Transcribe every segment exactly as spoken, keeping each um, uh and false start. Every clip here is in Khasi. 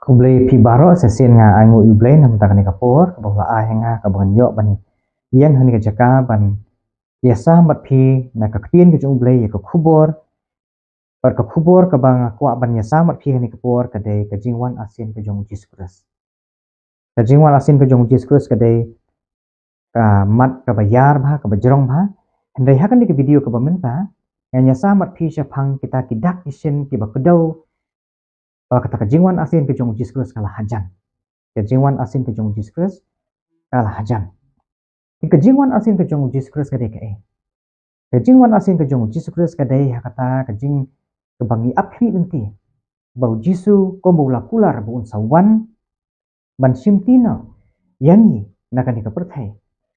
Khublei phi baroh, sa shisien nga ai nguh ïa U Blei namar kane ka por kaba u la ai ha nga kaba ngan ïoh ban ïeng ha kane ka jaka ban ïasam bad phi na ka ktien ka jong U Blei, ïa ka khubor. Bad ka khubor kaba nga kwah ban ïasam bad phi ha kane ka por ka dei ka jingwan arsien ka jong U Jisu Khrist. Ka jingwan arsien ka jong U Jisu Khrist ka dei ka mat kaba ïar bha, kaba jrong bha. Hynrei ha kane ka video kaba mynta ngan ïasam bad phi shaphang kita ki dak ki shin kiba kdew ba kata ka jingwan arsien ka jong U Jisu Khrist ka la hajan. Ka jingwan arsien ka jong U Jisu Khrist ka la hajan. Ka jingwan arsien ka jong U Jisu Khrist ka dei kaei? Ka jingwan arsien ka jong U Jisu Khrist ka dei ha kata ka jing kaba ngi ap khmih lynti ba U Jisu kumba u la kular ba un sa wan ban shimti noh ïa ngi na kane ka pyrthei,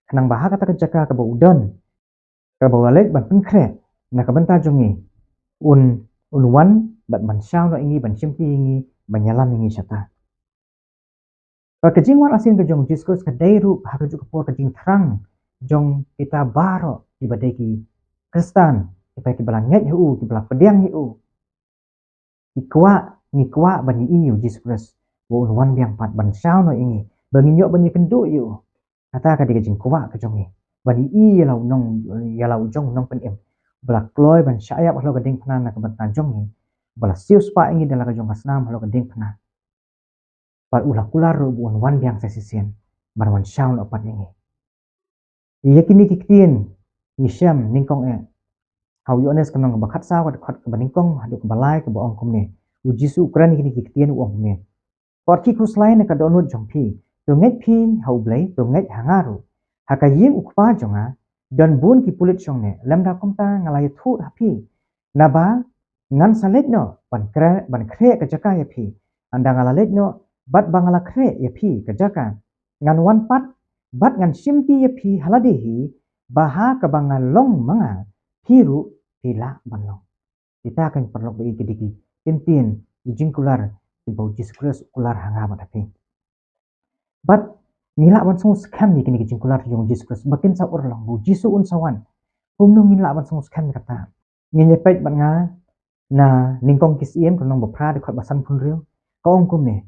khnang ba ha kata ka jaka kaba u don, kaba u la leit ban pynkhreh na ka bynta jong ngi, un, un wan bad ban shaw noh ïa ngi, ban shimti ïa ngi, ban ïalam ïa ngi shata. Bad ka jingwan arsien ka jong U Jisu Khrist ka dei ruh ha kajuh ka por ka jingthrang jong kita baroh kiba dei ki Khristan, kiba, kiba la ngeit ha u, kiba la pdiang ïa u. Ngi kwah, ngi kwah ban ïohi ïa U Jisu Khrist ba un wan biang pat ban shaw noh ïa ngi, ba ngin ïoh ban ïakynduh ïa u. Kata ka dei ka jingkwah ka jong ngi, ban ïohi ïa la u nong, ïa la u jong u nongpynim ba la kloi ban shah ïap halor ka diengphna na ka bynta jong ngi, ba la siewspah ïa ngi da la ka jong ka snam halor ka diengphna. Bad u la kular ruh ba un wan biang sa shisien ban wan shaw noh pat ïa ngi. Ïa kine ki ktien ngi shem nyngkong eh ha u Ïoannis ka lynnong kaba khatsaw, ka dkhot kaba nyngkong haduh kaba lai, kaba ong kumne. U Jisu u kren ïa kine ki ktien, u ong kumne: Ko ki khuslai na ka dohnud jong phi, to ngeit phi ha U Blei, to ngeit ha nga ruh. Ha ka ïing u Kpa jong nga don bun ki pulit shongneh, lymda kumta nga la ïathuh ha phi. Naba ngan sa leit noh ban kre-, ban khreh ka jaka ïa phi. Ynda nga la leit noh bad ba nga la khreh ïa phi ka jaka, ngan wan pat bad ngan shimti ïa phi ha lade hi, ba ha kaba nga long ma nga, phi ruh phi lah ban long. Kita, ko paralok ba ïeit, ki dei ki ktien, ki jingkular kiba U Jisu Khrist u kular ha nga bad ha phi. Bad ngi lah ban sngewskhem ïa kine ki jingkular jong U Jisu Khrist ba kin sa urlong, ba U Jisu un sa wan. Kumno ngin lah ban sngewskhem ïa kata? Ngin ïa peit bad nga na Nyngkong ki Syiem ka lynnong ba phra, dkhot ba sanphew hynriew, ka ong kumne: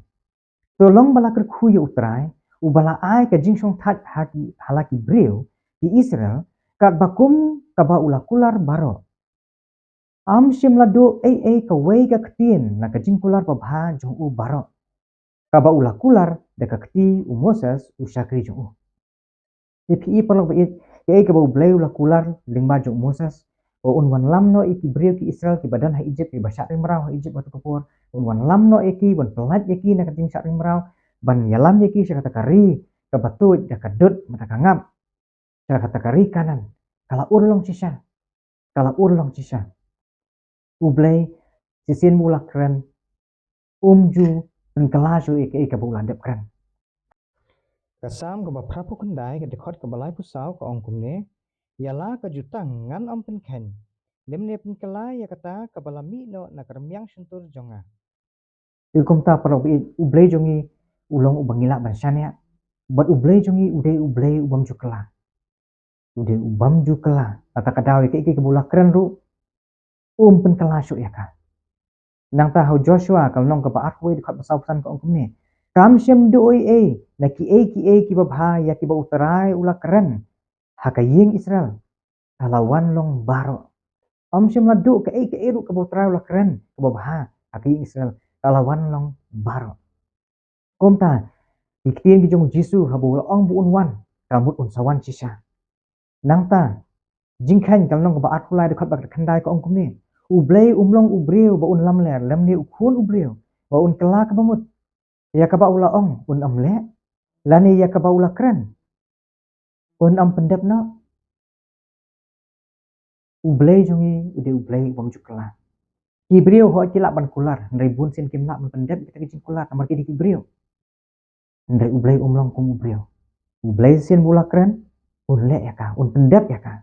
To long ba la kyrkhu ïa U Trai, uba la ai ka jingshongthait ha ki, ha la ki briew ki Israel, katba kum kaba u la kular baroh. Ym shym la duh ei ei kawei ka ktien na ka jingkular babha jong u baroh, kaba u la kular da ka kti u Moses u shakri jong u. Te phi i, paralok ba ïeit, kaei kaba U Blei u la kular lyngba jong u Moses? Ba un wanlam noh ïa ki briew ki Israel kiba don ha Egypt, kiba shah rim raw ha Egypt ha kato ka por. Un wanlam noh ïa ki, un pyllait ïa ki na ka jingshah rim raw, ban ïalam ïa ki sha kata ka ri kaba tuid da ka dud bad da ka ngap, sha kata ka ri Kanaan. Ka la urlong shisha. Ka la urlong shisha. U Blei, shisien ba u la kren, um ju pynkylla shuh ïa kaei kaba u la dep kren. Ka Salm kaba phraphew khyndai, ka dkhot kaba laiphew saw, ka ong kumne: Ïa la ka jutang ngan ym pynkheiñ, lymne pynkylla ïa kata kaba la mih noh na ka rmiang shyntur jong nga. Te kumta, paralok ba ïeit, U Blei jong ngi u long uba ngi lah ban shaniah. Bad U Blei jong ngi u dei U Blei u bym ju kylla. U dei u bym ju kylla. Kata ka daw ïa kaei kaei kaba u la kren ruh, um pynkylla shuh ïa ka. Nangta ha u Joshua ka lynnong kaba arphew wei, dkhot ba sawphew san, ka ong kumne: Kam shym duh ei ei na kiei kiei kiba bha ïa kiba U Trai u la kren ha ka ïing Israel. Ka la wan long baroh. Ym shym la duh kaei kaei ruh kaba U Trai u la kren kaba bha ha ka ïing Israel. Ka la wan long baroh. Kumta, ki ktien ki jong U Jisu haba u la ong ba un wan, ka mut un sa wan shisha. Nangta, Jingkheiñ ka lynnong kaba arphew lai, dkhot ba khatkhyndai, ka ong kumne: U Blei um long u briew ba un lamler, lymne u khun u briew ba un kylla kaba mut. Ïa kaba u la ong un ym leh, lane ïa kaba u la kren un ym pyndep noh. U Blei jong ngi u dei U Blei u bym ju kylla. Ki briew hooid ki lah ban kular, hynrei bun sien kim lah ban pyndep ïa kita ki jingkular, namar ki dei ki briew. Hynrei U Blei um long kum u briew. U Blei shisien ba u la kren, un leh ïa ka, un pyndep ïa ka.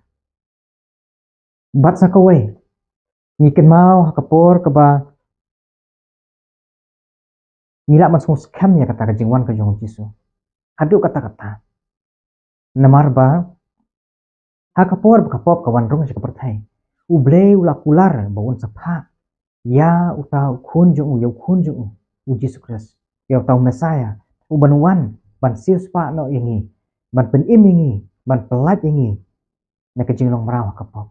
Bad sa kawei, ngi kynmaw ha ka por kaba ngi lah ban sngewskhem ïa kata ka jingwan ka jong U Jisu. Haduh katta katta. Namar ba ha ka por ba ka pop ka wan rung sha ka pyrthei, U Blei u la kular ba un sa phah ïa uta u khun jong u, ïa u khun jong u, U Jisu Khrist. ïa uta u Messiah, u ban wan ban siewspah noh ïa ngi, ban pynim ïa ngi, ban pyllait ïa ngi na ka jinglong mraw ha ka pop.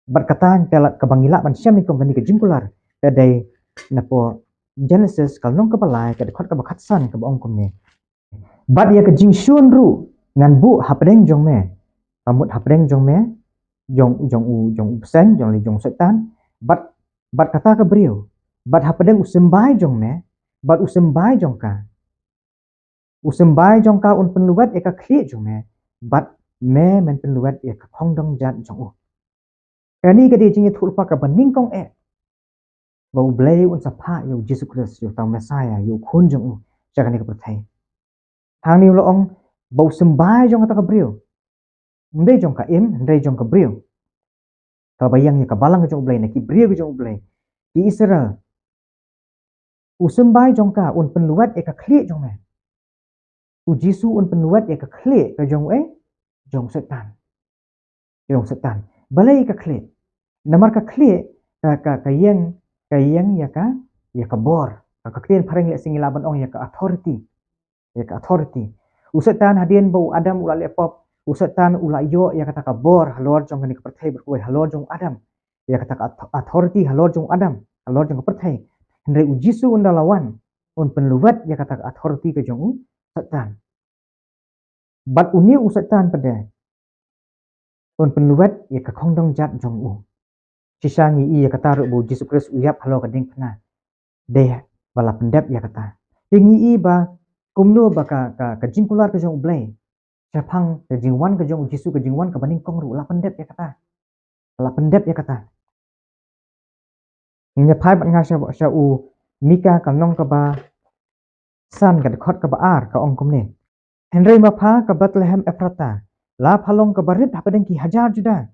Bad kata ka la, kaba ngi lah ban shem nyngkong kane ka jingkular, ka dei napoh Genesis ka lynnong kaba lai, ka dkhot kaba khatsan, kaba ong kumne: Bad ïa ka jingshun ruh ngan buh hapdeng jong me, ka mut hapdeng jong me, jong, jong u, jong u bseiñ, jong li jong u Soitan, bad, bad kata ka briew, bad hapdeng u symbai jong me, bad u symbai jong ka. U symbai jong ka un pynlwet ïa ka khlieh jong me, bad me men pynlwet ïa ka khongdong jat jong u. Kane ka dei ka jingïathuhlypa kaba nyngkong eh, ba U Blei un sa phah ïa u Jisu Khrist, ïa uta u Messiah, ïa u khun jong u, sha kane ka pyrthei. Hangne u la ong ba u symbai jong kata ka briew, ym dei jong ka im, ym dei jong ka briew, kaba ïeng ïa ka balang ka jong U Blei, na ki briew ka jong U Blei, ki Israel. U symbai jong ka un pynlwet ïa ka khlieh jong me. U Jisu un pynlwet ïa ka khlieh ka jong u, eh, jong u Soitan. Jong u Soitan. Balei ka khlieh? Namar ka khlieh ka, ka, ka ïeng, ka ïeng ïa ka, ïa ka bor. Ka, ka ktien phareng lehse ngi lah ban ong ïa ka authority. Ïa ka authority. U Soitan hadien ba u Adam u la leh pop, u Soitan u la ïoh ïa kata ka bor halor jong kane ka pyrthei, bad kawei halor jong u Adam. Ïa kata ka auth-, authority halor jong u Adam, halor jong ka pyrthei. Hynrei u Jisu un da la wan, un pynlwet ïa kata ka authority ka jong u Soitan. Bad une u Soitan pat de un pynlwet ïa ka khongdong jat jong u. Shisha ngi i ïa kata ruh ba u Jisu Khrist u ïap halor ka diengphna. Dei ba la pyndep ïa kata. Te ngi i ba kumno ba ka, ka, ka jingkular ka jong U Blei shaphang ka jingwan ka jong u Jisu, ka jingwan kaba nyngkong ruh la pyndep ïa kata. La pyndep ïa kata. Ngin ïa phai bad nga sha, sha u Mika ka lynnong kaba san, ka dkhot kaba ar, ka ong kumne: Hynrei ma pha, ka Bethlehem Ephrata, la pha long kaba rit hapdeng ki hajar Juda,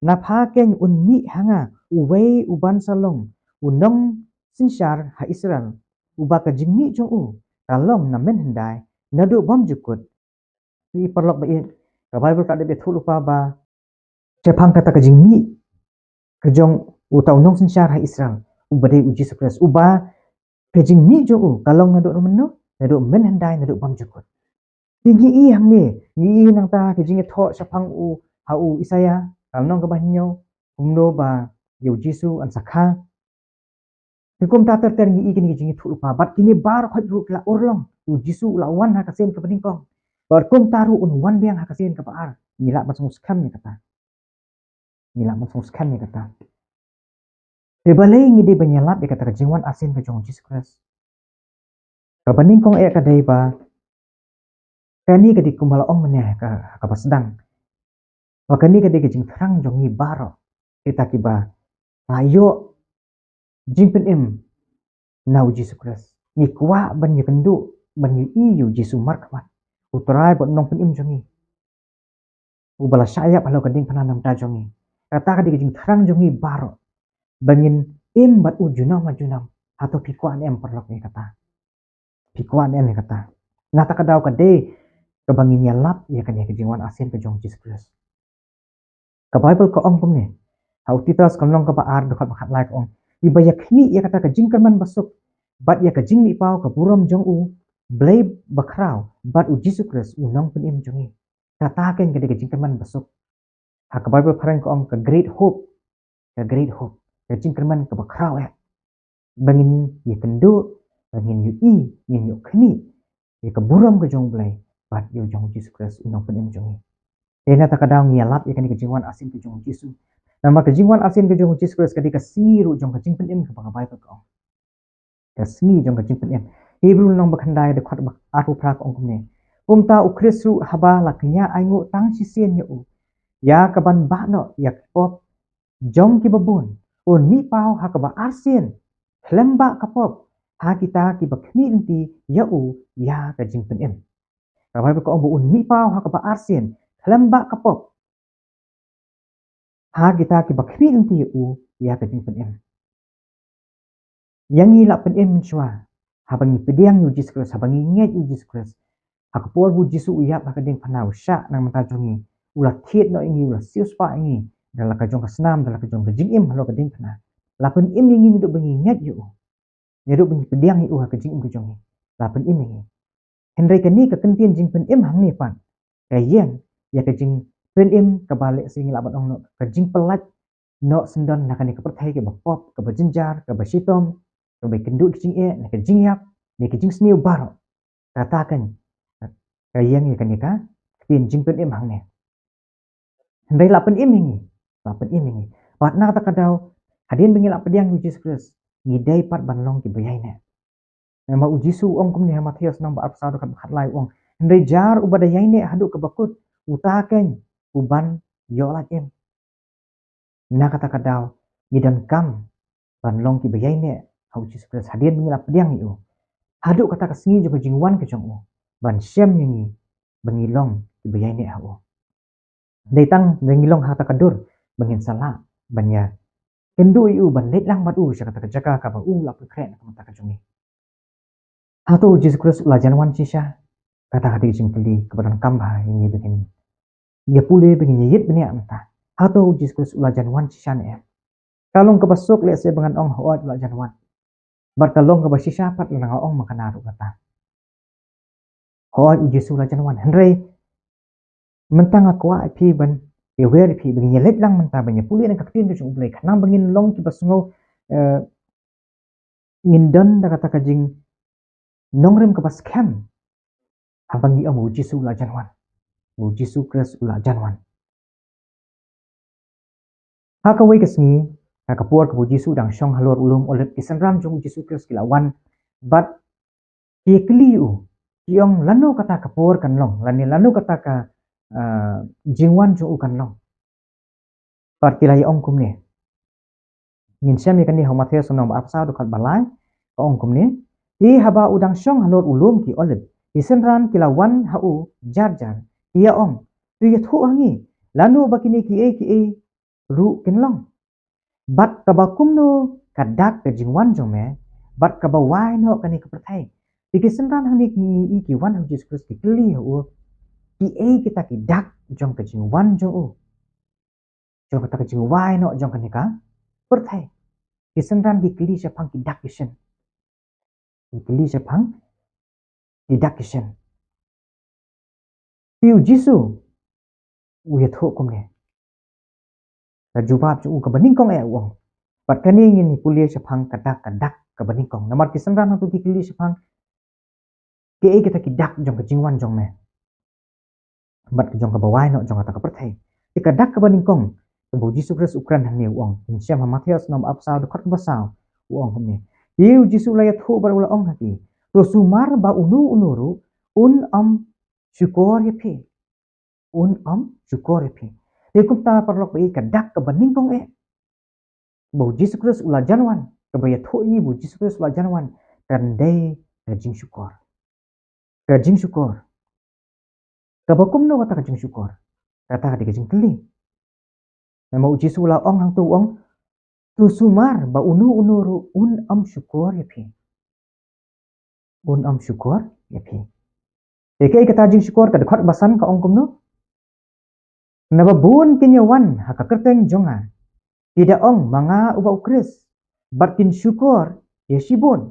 na pha keiñ un mih ha nga uwei uban sa long u nongsynshar ha Israel, uba ka jingmih jong u ka long na mynhyndai naduh bymjukut. Ki paralok ba ïeit, ka Baibl ka dep ïathuhlypa ba shaphang kata ka jingmih ka jong uta u nongsynshar ha Israel, uba dei u Jisu Khrist, uba ka jingmih jong u ka long naduh mynno, naduh mynhyndai naduh bymjukut. Te ngi i hangne, ngi i nangta ka jingïathoh shaphang u ha u Isaïah ka lynnong kaba hynñiew, kumno ba ïa u Jisu un sa kha. Te kumta ter ter ngi i kine ki jingïathuhlypa, bad kine baroh khoit ruh ki la urlong. U Jisu u la wan ha ka sien kaba nyngkong, bad kumta ruh un wan biang ha ka sien kaba ar. Ngi lah ban sngewskhem ïa kata. Ngi lah ban sngewskhem ïa kata. Te balei ngi dei ban ïalap ïa kata ka jingwan arsien ka jong u Jisu Khrist? Kaba nyngkong eh ka dei ba kane ka dei kumba la ong mynne ha ka, ha kaba sdang, ba kane ka dei ka jingthrang jong ngi baroh kita kiba la ïoh jingpynim na u Jisu Khrist. Ngi kwah ban ïakynduh, ban ïohi ïa u Jisu markhmat, u Trai bad u Nongpynim jong ngi, uba la shah ïap halor ka diengphna na ka bynta jong ngi. Kata ka dei ka jingthrang jong ngi baroh, ba ngin im bad u junom ha junom. Hato phi kwah ne em paralok ïa kata? Phi kwah ne em ïa kata? Na kata ka daw ka dei kaba ngin ïalap ïa kane ka jingwan arsien ka jong u Jisu Khrist. Ka Baibl ka ong kumne ha u Titus ka lynnong kaba ar, dkhot ba khatlai, ka ong: Kiba ïakhmih ïa kata ka jingkyrmen basuk bad ïa ka jingmihpaw ka burom jong u Blei bakhraw bad u Jisu Khrist u Nongpynim jong ngi. Kata keiñ ka dei ka jingkyrmen basuk. Ha ka Baibl phareng ka ong ka great hope. Ka great hope, ka jingkyrmen kaba khraw eh, ba ngin ïakynduh, ba ngin ïohi, ngin ïoh khmih ïa ka burom ka jong u Blei bad ïa u jong u Jisu Khrist u Nongpynim jong ngi. Te na kata ka daw ngi ïalap ïa kane ka jingwan arsien ka jong u Jisu. Namar ka jingwan arsien ka jong u Jisu Khrist ka dei ka sngi ruh jong ka jingpynim kaba ka Baibl ka ong. Ka sngi jong ka jingpynim. Hebru lynnong ba khyndai, dkhot ba arphew phra, ka ong kumne: Kumta u Khrist ruh, haba la kñia ainguh tang shisien ïa u, ïa kaban bah noh ïa ka pop jong kiba bun, un mih paw ha kaba arsien khlem bah ka pop ha kita kiba khmih lynti ïa u ïa ka jingpynim. Ka Baibl ka ong ba un mih paw ha kaba arsien khlem bah ka pop ha kita kiba khmih lynti ïa u ïa ka jingpynim. Ïa ngi la pynim mynshuwa haba ngi pdiang ïa u Jisu Khrist, haba ngi ngeit ïa u Jisu Khrist. Ha ka por ba u Jisu u ïap ha ka diengphna, u shah na ka bynta jong ngi, u la thied noh ïa ngi, u la siewspah ïa ngi da la ka jong ka snam, da la ka jong ka jingim halor ka diengphna. La pynim ïa ngi naduh ba ngi ngeit ïa u, naduh ba ngi pdiang ïa u ha ka jingim ka jong ngi. la pynim ïa ngi. Hynrei kane ka kyntien jingpynim hangne pat ka ïeng ïa ka jingpynim kaba lehse ngi lah ban ong noh ka jingpyllait noh syndon na kane ka pyrthei kaba pop, kaba jynjar, kaba shitom, kaba kynduh da ka jingeh, na ka jingïap, na ka jingsniew baroh. Kata ka, ka ïeng ïa kane ka kyntien jingpynim hangne. Hynrei la pynim ïa ngi, la pynim ïa ngi. Bad na kata ka daw, hadien ba ngi la pdiang ïa u Jisu Khrist, ngi dei pat ban long kiba ïaineh. Namar u Jisu u ong kumne ha Mathaios lynnong ba arphew saw dkhot ba khatlai, u ong, hynrei jar uba da ïaineh haduh kaba kut, uta keiñ u ban ïoh lait im. Na kata ka daw, ngi donkam ban long kiba ïaineh ha u Jisu Khrist hadien ba ngi la pdiang ïa u, haduh kata ka sngi jong ka jingwan ka jong u, ban shem ïa ngi ba ngi long kiba ïaineh ha u. Dei tang da ngi long ha kata ka dur ba ngin sa lah ban ïakynduh ïa u, ban leit lang bad u sha kata ka jaka kaba u la pynkhreh na ka bynta ka jong ngi. Hato u Jisu Khrist u la jan wan shisha? Kata ka dei ka jingkylli kaba donkam bha ïa ngi ba ngin ïa pule, ba ngin ïa ïit bniah mynta. Hato u Jisu Khrist u la jan wan shisha ne em? Ka long kaba suk lehse ba ngan ong, hooid u la jan wan. Bad ka long kaba shisha pat lada nga ong ma kane ruh kata, hooid u Jisu u la jan wan. Hynrei mynta nga kwah ïa phi ban ïawer ïa phi, ba ngin ïa leit lang mynta ban ïa pule na ka ktien ka jong U Blei, khnang ba ngin long kiba sngew, eh, ngin don da kata ka jingnongrim kaba skhem haba ngi ong u Jisu u la jan wan. U Jisu Khrist u la jan wan. Ha kawei ka sngi, ha ka por kaba u Jisu u dang shong halor u lum Olib, ki synran jong u Jisu Khrist ki la wan bad ki ïakylli ïa u, ki ong, lano kata ka por kan long, lane lano kata ka, ah, jingwan jong u kan long. Bad ki la ïa ong kumne. Ngin shem ïa kane ha u Mathaios lynnong ba arphew saw dkhot ba lai, ka ong kumne. Te haba u dang shong halor u lum ki Olib, ki synran ki la wan ha u jar jar, ki ïa ong, to ïathuh ha ngi, lano ba kine kiei kiei ruh kin long? Bad kaba kumno ka dak ka jingwan jong me, bad kaba wai noh kane ka pyrthei? Te ki synran hangne ki ngi ïohi ki wan ha u Jisu Khrist, ki kylli ha u, kiei kita ki dak jong ka jingwan jong u, jong kata ka jingwai noh jong kane ka pyrthei? Ki synran ki kylli shaphang ki dak ki shin. Ki kylli shaphang ki dak ki shin. Te u Jisu u ïathuh kumne. Ka jubab jong u kaba nyngkong eh u ong. Bad kane ngin ïa pule shaphang ka dak, ka dak kaba nyngkong. Namar ki synran hato ki kylli shaphang kiei kita ki dak jong ka jingwan jong me, bad ka jong kaba wai noh jong kata ka pyrthei. Te ka dak kaba nyngkong kaba u Jisu Khrist u kren hangne u ong, ngin shem ha Mathaios lynnong ba arphew saw dkhot kaba saw, u ong kumne. Te u Jisu u la ïathuh bad u la ong ha ki, to sumar ba uno uno ruh un ym shukor ïa phi. Un ym shukor ïa phi. Te kumta paralok ba ïeit, ka dak kaba nyngkong eh ba u Jisu Khrist u la jan wan, kaba ïathuh ïa ngi ba u Jisu Khrist u la jan wan, kan dei ka jingshukor. Ka jingshukor. Kaba kumno kata ka jingshukor? Kata ka dei ka jingkylli. Namar u Jisu u la ong hangto, u ong, to sumar ba uno uno ruh un ym shukor ïa phi. Un ym shukor ïa phi. Te kaei kata jingshukor? Ka dkhot ba san ka ong kumno? Naba bun kin ïa wan ha ka kyrteng jong nga, ki da ong ma nga uba u Khrist, bad kin shukor ïa shibun.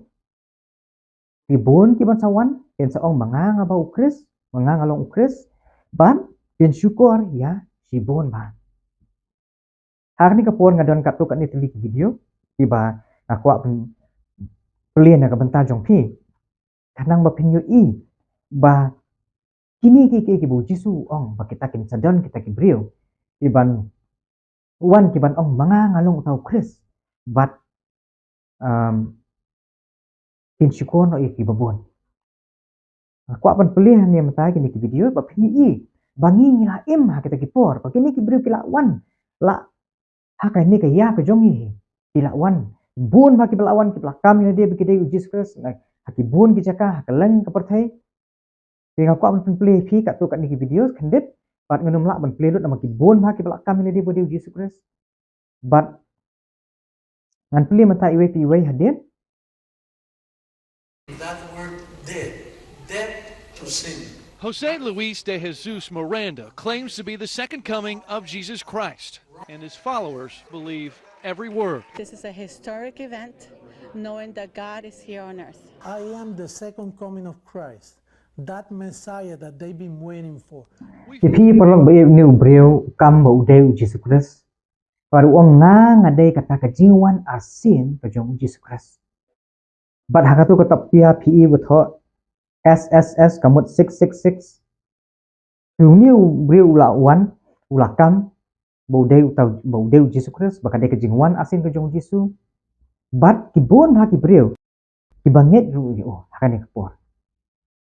Ki bun kiban sa wan kin sa ong ma nga nga ba u Khrist, ma nga nga long u Khrist, bad kin shukor ïa shibun bha. Ha kane ka por nga don katto katne tylli ki video kiba nga kwah pyn-, pynlong na ka bynta jong phi, khnang ba phin ïohi ba kine ki, ki, kiba u Jisu u ong ba kita kin sa don kita ki briew kiban wan kiban ong ma nga nga long uta u Khrist, bad, um, kin shukor noh ïa kiba bun. Nga kwah ban pynlong hangne mynta kine ki video ba phin ïohi ba ngi ngi la im ha kita ki por ba kine ki briew ki la wan, la ha kane ka ïa ka jong ngi, ki la wan. Bun bha kiba la wan, kiba la kam ïa lade ba ki dei u Jisu Khrist, na ha ki bun ki jaka ha kylleng ka pyrthei. Te nga kwah ban pynplay phi katto katne ki videos khyndiat, bad ngan ym lah ban play lut namar ki bun bha kiba la kam ïa lade ba dei u Jisu Khrist. Bad ngan play mynta iwei pa iwei hadien. That word dead, dead to sin. Jose Luis de Jesus Miranda claims to be the second coming of Jesus Christ, and his followers believe every word. This is a historic event. knowing that God is here on earth. I am the second coming of Christ, that Messiah that they've been waiting for. Ïa phi paralok ba ïeit, une u briew u kam ba u dei u Jisu Khrist. Bad u ong, nga nga dei kata ka jingwan arsien ka jong u Jisu Khrist. Bad ha kato ka tap pia phi i ba thoh S S S ka mut six six six. Te une u briew u la wan, u la kam ba u dei uta, ba u dei u Jisu Khrist, ba ka dei ka jingwan arsien ka jong u Jisu. Bad ki bun ha ki briew kiba ngeit ruh ïa u ha kane ka por.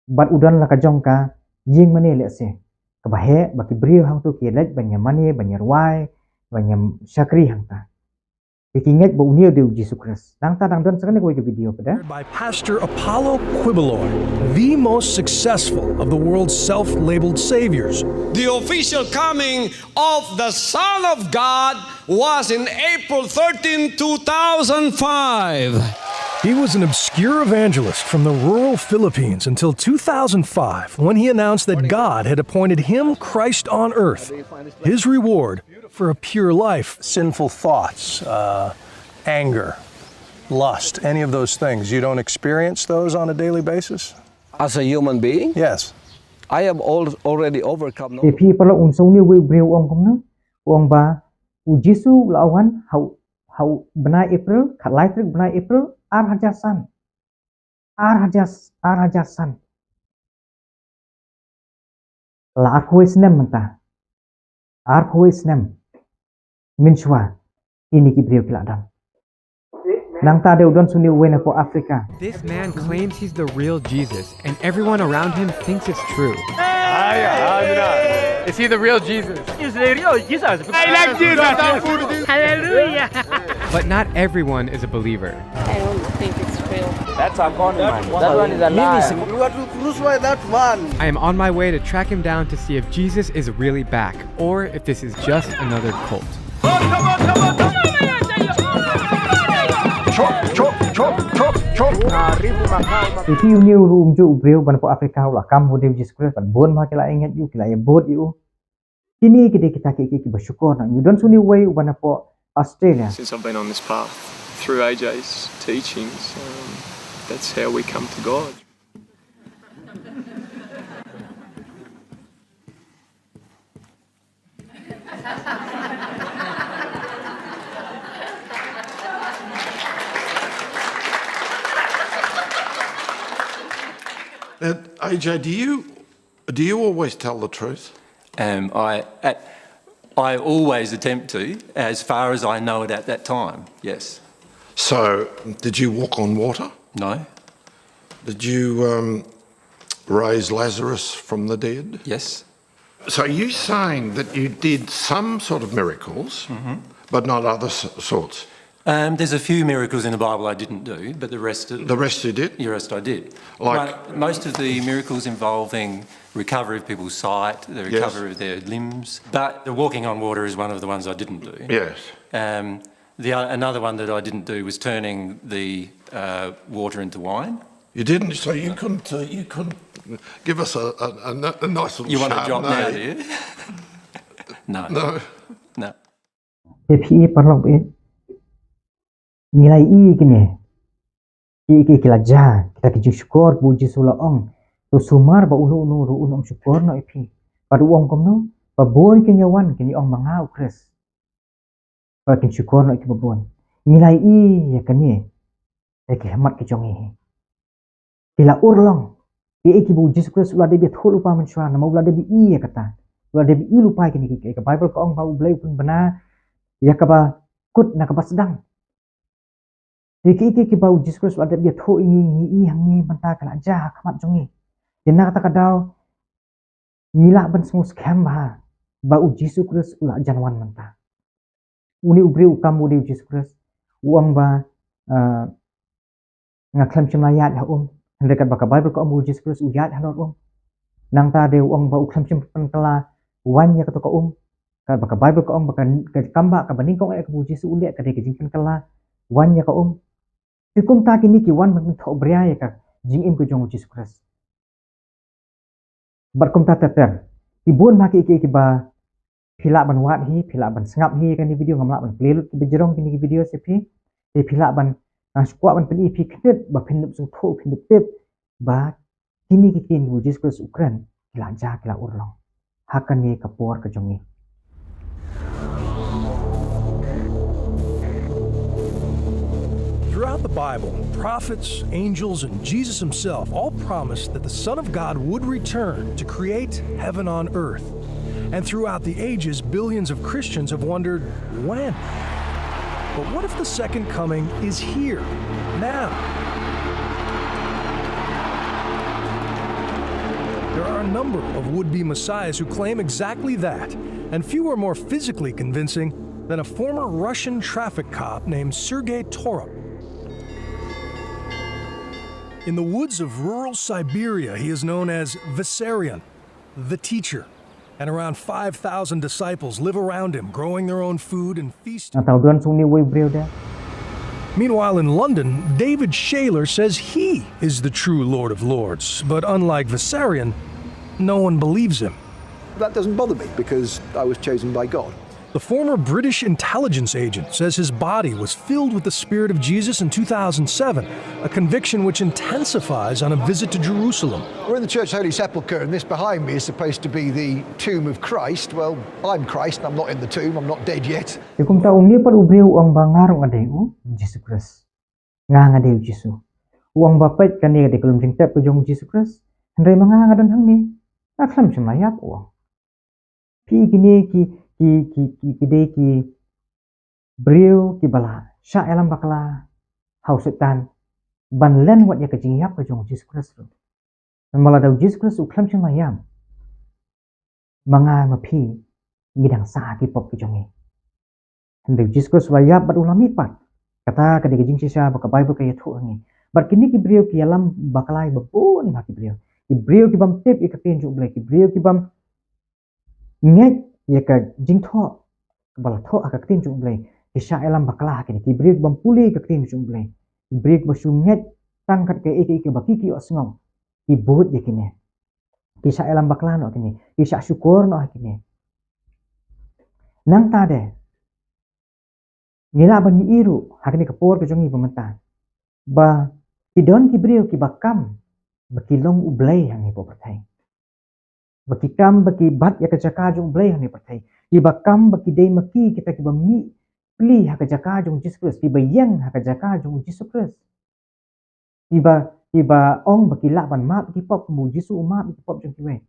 Bad u don la ka jong ka ïing mane lehse kaba heh, ba ki briew hangto ki leit ban ïa mane, ban ïa rwai, ban ïa shakri hangta. Te ki ngeit ba une u dei u Jisu Khrist. Nangta dang don sa kane kawei ka video pat de. By Pastor Apollo Quiboloy, the most successful of the world's self-labeled saviors. The official coming of the Son of God was in April thirteen, two thousand five. He was an obscure evangelist from the rural Philippines until two thousand five, when he announced that God had appointed him Christ on earth. His reward for a pure life. Sinful thoughts, uh, anger, lust, any of those things, you don't experience those on a daily basis? As a human being? Yes. I have al- already overcome. Te phi paralok, un sa une u briew u ong kumno? U ong ba u Jisu u la wan ha u, ha u bnai April, khatlai tarik bnai April, ar hajar san. Ar hajar, ar hajar san. La arphew wei snem mynta. Arphew wei snem mynshuwa kine ki briew ki la don. Nangta de u don sa une uwei napoh Africa. This man claims he's the real Jesus, and everyone around him thinks it's true. Is he the real Jesus? Is the real Jesus. I like Jesus. Hallelujah. But not everyone is a believer. I don't think it's real. That's our con man. That one is a liar. We were to crucify that man. I am on my way to track him down to see if Jesus is really back or if this is just another cult. Chop, chop, chop, chop, chop. Te phi, une u ruh umjuh u briew ba napoh Africa u la kam ba u dei u Jisu Khrist, bad bun ma ki la ïa ngeit ïa u, ki la ïa bud ïa u. Kine ki dei kita ki, ki, kiba shukor na. U don sa une uwei uba napoh Australia. Since I've been on this path, through A J's teachings, um, that's how we come to God. Now, A J, do you, do you always tell the truth? Um, I, at, I always attempt to, as far as I know it at that time, yes. So, did you walk on water? No. Did you, um, raise Lazarus from the dead? Yes. So, are you saying that you did some sort of miracles, but not other s- sorts? Um, there's a few miracles in the Bible I didn't do, but the rest of The rest you did? The rest I did. Like Like, most of the miracles involving recovery of people's sight, the Yes. recovery of their limbs, but the walking on water is one of the ones I didn't do. Yes. Um, the o- another one that I didn't do was turning the uh, water into wine. You didn't, so you couldn't. Uh, you couldn't give us a, a, a n- a nice little. You want a job now, Chardonnay? Do you? No. No. No. Te phi paralok, eh, ngi la ïohi kine ki, ki, ki la jia kita ki jingshukor ba u Jisu u la ong, to sumar ba uno uno ruh un ym shukor noh ïa phi. Bad u ong kumno? Ba bun kin ïa wan, kin ïa ong ba nga u Khrist. Bad kin shukor noh ïa kiba bun. Ngi la ïohi ïa kane ha ki khmat ki jong ngi. Ki la urlong. Ïa kiba u Jisu Khrist u la dep ïathuh lypa mynshuwa, namar u la dep ïohi ïa kata. U la dep ïohi lypa ïa kine ki, ka Baibl ka ong ba u Blei u pynbna ïa kaba kut na kaba sdang. Te ki, ki, kiba u Jisu Khrist u la dep ïathuh ïa ngi, ngi ïohi hangne mynta ka la jia ha khmat jong ngi. Te na kata ka daw ngi lah ban sngewskhem bha ba u Jisu Khrist u la jan wan mynta. Une u briew u kam ba u dei u Jisu Khrist, u ong ba, ah, nga khlem shym la ïaid ha um. Hynrei katba ka Baibl ka ong ba u Jisu Khrist u ïaid halor um. Nangta de u ong ba u khlem shym pynkylla wan ïa kato ka um. Katba ka Baibl ka ong ba ka, ka kam ba kaba nyngkong eh kaba u Jisu u leh ka dei ka jingpynkylla wan ïa ka um. Te kumta kine ki wan ban pynthohbria ïa ka jingim ka jong u Jisu Khrist. Bad kumta ter ter. Ki bun ma ki, ki, kiba phi lah ban wad hi, phi lah ban sngap hi ïa kane video, ngam lah ban plie lut kiba jrong kine ki video sha phi. Te phi lah ban, Nga kwah ban pyni phi khyndiat ba phin ïoh sngewthuh, phin ïoh tip ba kine ki ktien u Jisu Khrist u kren ki la jia, ki la urlong ha kane ka por ka jong ngi. Throughout the Bible, prophets, angels, and Jesus himself all promised that the Son of God would return to create heaven on earth. And throughout the ages, billions of Christians have wondered when. But what if the second coming is here, now? There are a number of would be messiahs who claim exactly that, and few are more physically convincing than a former Russian traffic cop named Sergei Torop. In the woods of rural Siberia, he is known as Vissarion, the teacher, and around five thousand disciples live around him, growing their own food and feasting. Nangta u don sung ne wei briew de. Meanwhile, in London, David Shayler says he is the true Lord of Lords, but unlike Vissarion, no one believes him. That doesn't bother me because I was chosen by God. The former British intelligence agent says his body was filled with the Spirit of Jesus in two thousand seven, a conviction which intensifies on a visit to Jerusalem. We're in the church Holy Sepulchre, and this behind me is supposed to be the tomb of Christ. Well, I'm Christ, and I'm not in the tomb, I'm not dead yet. Te kumta u ne pat u briew u ong ba nga ruh nga dei u Jisu Khrist. Nga nga dei u Jisu. U ong ba peit kane ka dei ka lum jingtep ka jong u Jisu Khrist. Hynrei ma nga nga don hangne. Nga khlem shym la ïap, u ong. Phi kine ki, ki, ki, ki, ki dei ki briew kiba la shah ïalam bakla ha u Soitan ban len wat ïa ka jingïap ka jong u Jisu Khrist ruh. Namar lada u Jisu Khrist u khlem shym la ïap, ma nga ma phi ngi dang sah ha ki pop ki jong ngi. Hynrei u Jisu Khrist u la ïap bad u la mih pat. Kata ka dei ka jingshisha ba ka Baibl ka ïathuh ha ngi. Bad kine ki briew ki ïalam bakla ïa ba bun ba ki briew. Ki briew ki bym tip ïa ka ktien jong U Blei, ki briew ki bym ngeit ïa ka jingthoh kaba la thoh ha ka ktien jong U Blei, ki shah ïalam bakla ha kine. Ki briew ki bym pule ïa ka ktien jong U Blei, ki briew kiba shu ngeit tang kat kaei kaei kaba ki ki ïohsngew, ki bud ïa kine. Ki shah ïalam bakla noh ha kine, ki shah shukor noh ha kine. Nangta de ngi lah ban ïohi ruh ha kane ka por ka jong ngi ba mynta ba ki don ki briew kiba kam ba ki long U Blei hangne ha pyrthei. Ba ki kam ba ki bat ïa ka jaka jong U Blei hangne ha pyrthei. Kiba kam ba ki dei ma ki kita kiba mih pli ha ka jaka jong u Jisu Khrist, kiba ïeng ha ka jaka jong u Jisu Khrist. Kiba, kiba ong ba ki lah ban map ïa ki pop, kumba u Jisu u map ïa ki pop jong kiwei.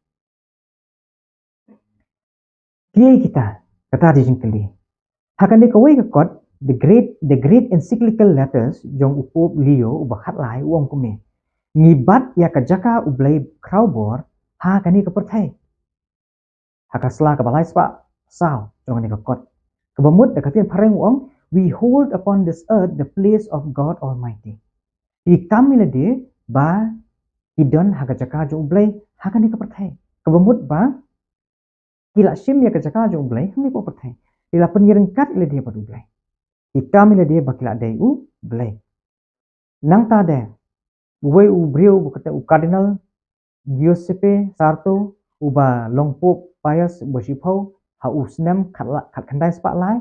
Kiei kita? Kata dei jingkylli. Ha kane kawei ka kot, The Great, The Great Encyclical Letters jong u Pope Leo uba khatlai u ong kumne: Ngi bat ïa ka jaka U Blei khrawbor ha kane ka pyrthei. Ha ka sla kaba lai spah saw jong kane ka kot, kaba mut da ka ktien phareng u ong, "We hold upon this earth the place of God Almighty." Ki kam ïa lade ba ki don ha ka jaka jong U Blei ha kane ka pyrthei. Kaba mut ba ki la shim ïa ka jaka jong U Blei hangne ha pyrthei. Ki la pynïaryngkat ïa lade bad U Blei. Ki kam ïa lade ba ki la dei U Blei. Nangta de, uwei u briew uba kyrteng u Cardinal Giuseppe Sarto, uba long Pope Pius uba shiphew ha u snem khat la-, khatkhyndai spah lai,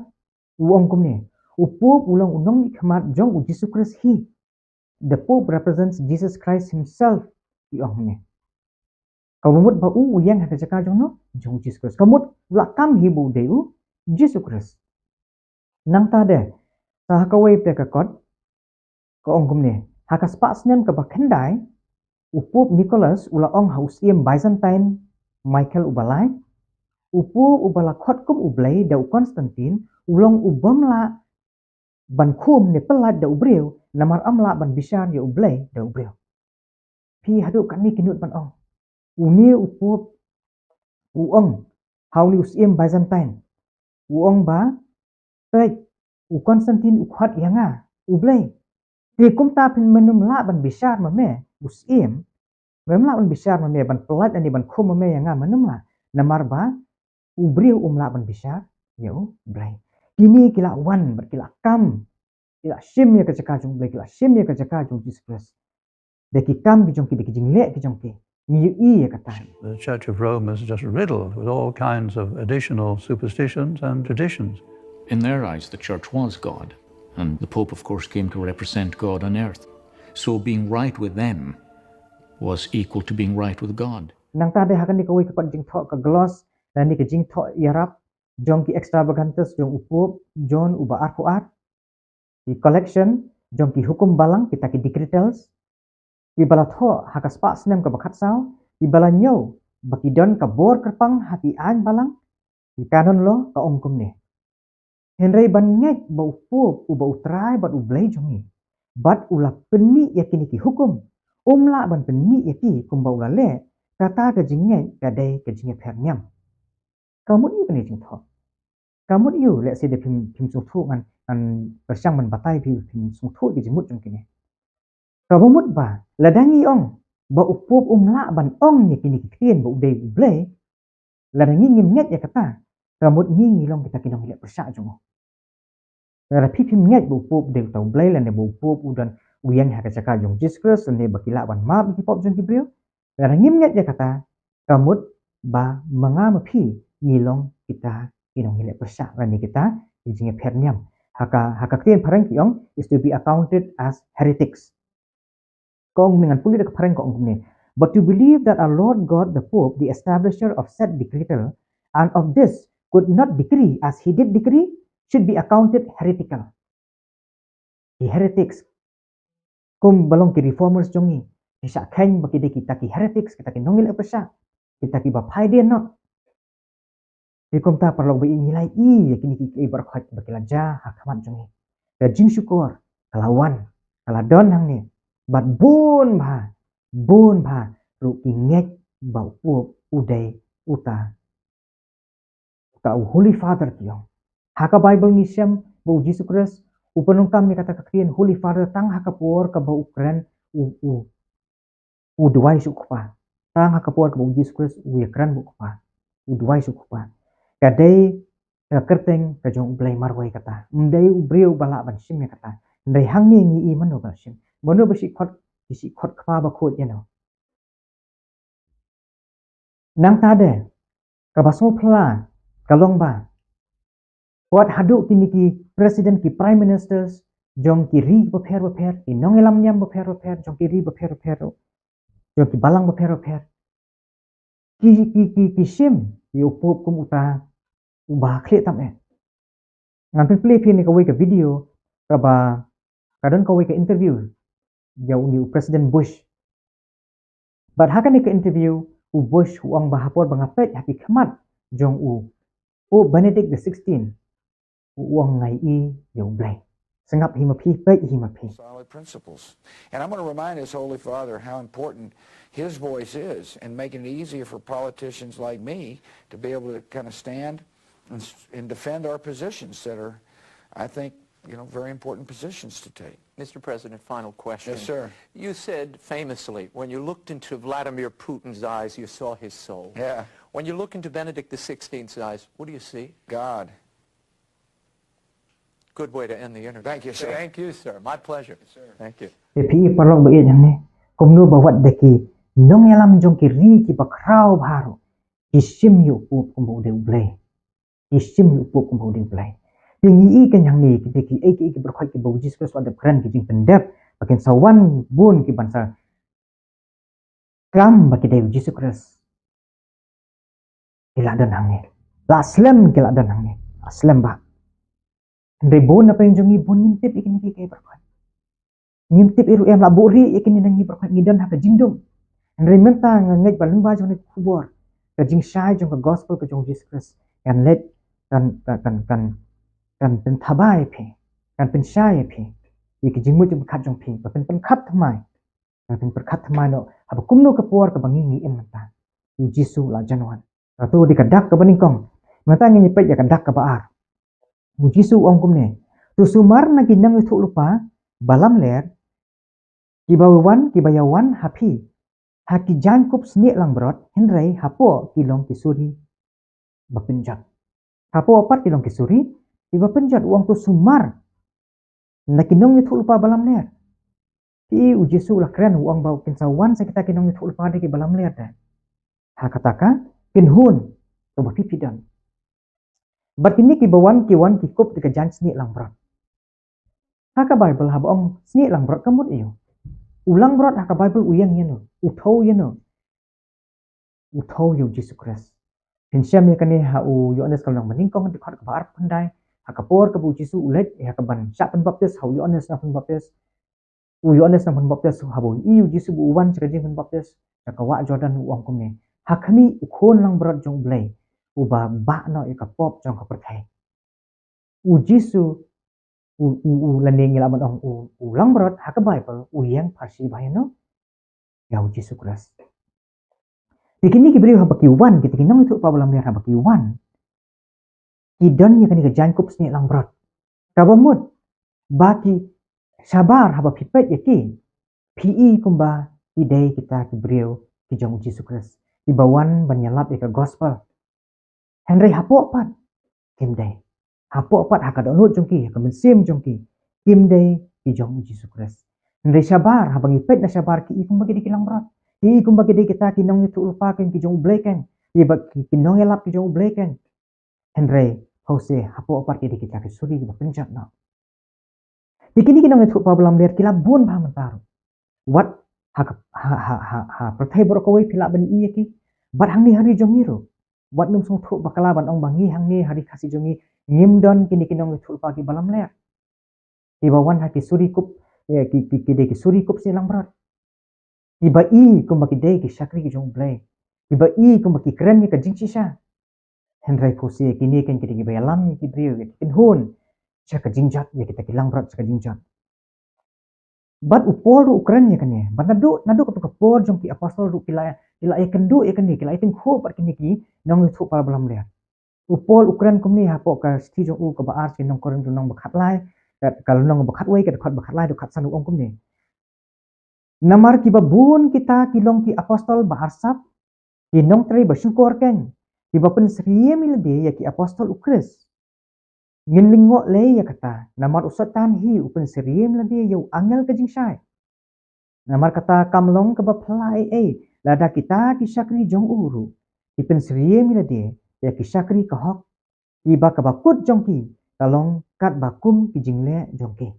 u ong kumne: U Pope u long u nongmihkhmat jong u Jisu Khrist hi. The Pope represents Jesus Christ himself, i ong kumne. Kaba mut ba u u ïeng ha ka jaka jong no, jong u Jisu Khrist. Kaba mut u la kam hi ba u dei u Jisu Khrist. Nangta de, sa ha kawei pat ka kot, ka ong kumne: Ha ka spah snem kaba khyndai, u Pope Nicholas u la ong ha u syiem Byzantine Michael uba lai, u Pope uba la khot kum U Blei da u Constantine, u long u bym lah ban khum ne pyllait da u briew, namar ym lah ban bishar ïa U Blei da u briew. Phi haduh katne ki nud ban ong. Une u Pope u ong ha une u syiem Byzantine, u ong ba, peit, u Constantine u khot ïa nga U Blei. Te kumta phin, men ym lah ban bishar ma me, u syiem, men ym lah ban bishar ma me, ban pyllait lane ban khum ma me ïa nga, men ym lah. Namar ba u briew um lah ban bishar ïa U Blei. Kine ki la wan bad ki la kam, ki la shim ïa ka jaka jong U Blei, ki la shim ïa ka jaka jong u Jisu Khrist. Da ki kam ki jong ki, da ki jingleh ki jong ki, ngi ïohi ïa kata. The Church of Rome is just riddled with all kinds of additional superstitions and traditions. In their eyes, the church was God. And the Pope, of course, came to represent God on earth. So being right with them was equal to being right with God. Nangta de ha kane kawei ka kot jingthoh ka gloss lane ka jingthoh ïarap jong ki extravagantes jong u Pope John uba arphew ar. Ki collection jong ki hukum balang, kita ki decretals, kiba la thoh ha ka spah snem kaba khatsaw, kiba la ñiew ba ki don ka bor kyrpang ha ki aiñ balang, ki canon law, ka ong kumne: Hynrei ban ngeit ba u Pope uba U Trai bad U Blei jong ngi, bad u la pynmih ïa kine ki hukum, um lah ban pynmih ïa ki kumba u la leh, kata ka jingngeit ka dei ka jingïapher niam. Ka mut ïa kane jingthoh. Ka mut ïa, lehse de phim, phim sngewthuh ngan, ngan pyrshang ban batai phi, phim sngewthuh ki jingmut jong kine. Kaba mut ba lada ngi ong ba u Pope um lah ban ong ïa kine ki ktien ba u dei U Blei, lada ngi ngim ngeit ïa kata, ka mut ngi ngi long kita ki nongïaleh pyrshah jong u. Lada phi phim ngeit ba u Pope u dei uta U Blei, lane ba u Pope u don, u ïeng ha ka jaka jong Jisu Khrist, lane ba ki lah ban map ïa ki pop jong ki briew, lada ngim ngeit ïa kata, ka mut ba ma nga ma phi ngi long kita ki nongïaleh pyrshah lane kita ki jingïapher niam. Ha ka, ha ka ktien phareng ki ong is to be accounted as heretics. Ka ong, ngan pule da ka phareng, ka ong kumne: But to believe that our Lord God the Pope, the establisher of said decretal, and of this could not decree as he did decree, should be accounted heretical. Ki heretics, kumba long ki reformers jong ngi, ki shah kheiñ ba ki dei kita ki heretics, kita ki nongïaleh pyrshah, kita kiba phai dien noh. Te kumta paralok ba ïeit, ngi la ïohi ïa kine ki, ki baroh kiba ki la jia ha khmat jong ngi. Ka jingshukor ka la wan, ka la don hangne. Bad bun bha, bun bha ruh ki ngeit ba u Pope u dei uta, uta u Holy Father ki ong. Ha ka Bible ngi shem ba u Jisu Khrist u pyndonkam ïa kata ka ktien Holy Father tang ha ka por kaba u kren, u, u u duwai sha u Kpa. Tang ha ka por kaba u Jisu Khrist u ïakren bad u Kpa, u duwai sha u Kpa. Ka dei ka kyrteng ka jong U Blei marwei kata. Ym dei u briew ba lah ban shim ïa kata. Hynrei hangne ngi i mano ba shim. Mano ba shu khot, ki shu khot Kpa Bakhuid ïa no. Nangta de, kaba sngewphylla ka long ba wat haduh kine ki president, ki prime ministers jong ki ri bapher bapher, ki nongïalam niam bapher bapher jong ki ri bapher bapher, jong ki balang bapher bapher, ki, ki, ki, ki shim ïa u Pope kum uta uba khlieh tam eh. Ngan pynplay phi ïa kawei ka video kaba, ka don kawei ka interview ïa une u President Bush. Bad ha kane ka interview u Bush u ong ba ha por ba nga peit ha ki khmat jong u Pope Benedict the sixteenth, u ong nga ïohi ïa U Blei. Sngap hi ma phi, peit hi ma phi. Solid principles. And I'm going to remind this Holy Father how important his voice is in making it easier for politicians like me to be able to kind of stand and, and defend our positions that are, I think, you know, very important positions to take. Mister President, final question. Yes, sir. You said famously, when you looked into Vladimir Putin's eyes, you saw his soul. Yeah. When you look into Benedict the sixteenth's eyes, what do you see? God. Good way to end the interview. Thank you, sir. Thank you, sir. My pleasure. Thank you. Te phi i paralok ba ïeit hangne, kumno ba wat da ki nongïalam jong ki ri kiba khraw bha ruh ki shim ïa u Pope kumba u dei U Blei. Ki shim ïa u Pope kumba u dei U Blei. Te ngi i kein hangne ki dei kiei kiei ki baroh kiba u Jisu Khrist u la dep kren, ki jingpyndep ba kin sa wan bun kiban sa klam ba ki dei u Jisu Khrist. Ki la don hangne. La slem ki la don hangne. La slem bha. Hynrei bun na pdeng jong ngi bun ngim tip ïa kine kiei kiei baroh. Ngim tip ïa ruh em, la buhrieh ïa kine na ngi baroh, ngi don ha ka jingdum. Hynrei mynta nga ngeit ba lyngba jong kane ka khubor, ka jingshai jong ka gospel ka jong Jisu Khrist kan leit, kan, kan, kan, kan, kan pynthabai ïa phi, kan pynshai ïa phi ïa ki jingmut jingpyrkhat jong phi, ba phin pyrkhat thymmai. Nga phin pyrkhat thymmai noh haba kumno ka por kaba ngi ngi im mynta. U Jisu u la jan wan. Kata dei ka dak kaba nyngkong. Mynta ngin ïa peit ïa ka dak kaba ar. U Jisu u ong kumne: To sumar na ki nongïathuhlypa ba lamler, kiba wan, kiba ïawan ha phi ha ki jaiñkup snieh langbrot, hynrei hapoh ki long ki suri ba pynjot. Hapoh pat ki long ki suri kiba pynjot. U ong to sumar na ki nongïathuhlypa ba lamler. Phi i u Jisu u la kren, u ong ba kin sa wan sa kita ki nongïathuhlypa de kiba lamler de ha kata ka kynhun kaba phi phi don. Bad kine kiba wan ki wan ki kup da ka jaiñ snieh langbrot. Ha ka Bible haba ong snieh langbrot ka mut ïa u. U langbrot ha ka Bible u ïeng ïa no, u thew ïa no. U thew ïa u Jisu Khrist. Phin shem ïa kane ha u Ïoannis ka lynnong banyngkong dkhot kaba arphew khyndai, ha ka por kaba u Jisu u leit ïa ka ban shah pynbaptis ha u Ïoannis nongpynbaptis. U Ïoannis nongpynbaptis haba u ïohi u Jisu ba u wan sha ka jingpynbaptis sha ka wah Jordan u ong kumne: Ha khmih u khun langbrot jong U Blei, uba bah noh ïa ka pop jong ka pyrthei. U Jisu u, u, u lane ngi lah ban ong u, u langbrot ha ka Bible u ïeng pharshi bha ïa no, ïa u Jisu Khrist. Te kine ki briew haba ki wan, kita ki nongïathuhlypa balamler haba ki wan, ki don ïa kane ka jaiñkup snieh langbrot. Kaba mut ba ki shabar haba phi peit ïa ki, phi i kumba ki dei kita ki briew ki jong u Jisu Khrist, kiba wan ban ïalap ïa ka gospel. Hynrei hapoh pat kim dei. Hapoh pat ha ka dohnud jong ki, ha ka mynsiem jong ki, kim dei ki jong u Jisu Khrist. Hynrei shabar, haba ngi peit na shabar, ki i kumba ki dei ki langbrot. Ki i kumba ki dei kita ki nongïathuhlypa keiñ ki jong U Blei keiñ, kiba ki, ki nongïalap ki jong U Blei keiñ. Hynrei phewse hapoh pat ki dei kita ki suri kiba kynjat noh. Te kine ki nongïathuhlypa balamler ki la bun bha mynta ruh. Wat ha ka, ha, ha, ha, ha pyrthei baroh kawei phi lah ban ïohi ïa ki. Bad hangne ha ri jong ngi ruh, wat nym sngewthuh bakla ban ong ba ngi hangne ha ri Khasi jong ngi ngim don kine ki nongïathuhlypa kiba lamler, kiba wan ha ki suri kup, eh, ki, ki, ki dei ki suri kup snieh langbrot, kiba i kumba ki dei ki shakri ki jong U Blei, kiba i kumba ki kren ïa ka jingshisha. Hynrei phewse kine keiñ ki dei kiba ïalam ïa ki briew, ïa ki kynhun sha ka jingjot, ïa kita ki langbrot sha ka jingjot. Bad u Paul ruh u kren ïa kane, bad naduh, naduh kato ka por jong ki apostol ruh ki la, ki la ïakynduh ïa kane, ki la ïatyngkhuh bad kine ki nongïathuhlypa balamler. U Paul u kren kumne hapoh ka shithi jong u kaba ar sha ki nong Korinth, lynnong ba khatlai, ka, ka lynnong ba khatwei, ka dkhot ba khatlai haduh khatsan, u ong kumne: Namar kiba bun kita ki long ki apostol ba arsap, ki nongtrei ba shukor keiñ, kiba pynsyriem ïa lade ïa ki apostol u Khrist. Ngin lyngngoh lei ïa kata, namar u Soitan hi u pynsyriem lade ïa u angel ka jingshai. Namar kata kam long kaba phylla ei ei lada kita ki shakri jong u ruh ki pynsyriem ïa lade ïa ki shakri ka hok, kiba kaba kut jong ki ka long katba kum ki jingleh jong ki.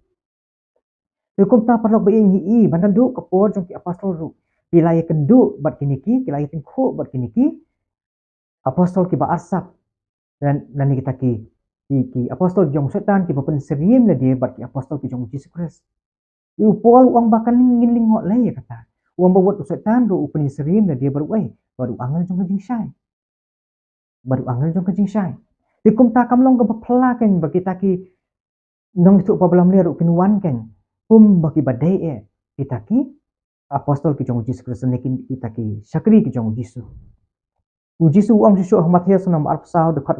Te kumta paralok ba ïeit, ngi i ba naduh ka por jong ki apostol ruh ki la ïakynduh bad kine ki, ki la ïatyngkhuh bad kine ki apostol kiba arsap. Dan, dan kita ki, ki, ki apostol jong u Soitan kiba pynsyriem lade bad ki apostol ki jong u Jisu Khrist. U Paul u ong ba kan ngin lyngngoh lei ïa kata. U ong ba wat u Soitan ruh u pynsyriem lade bad u ei, bad u angel jong ka jingshai. Bad u angel jong ka jingshai. Te kumta kam long kaba phylla keiñ ba kita ki nongïathuhlypa balamler ruh kin wan keiñ kumba kiba dei eh, kita ki apostol ki jong u Jisu Khrist ne ki, kita ki shakri ki jong u Jisu. U Jisu u ong shuh shuh ha Mathaios lynnong ba arphew saw dkhot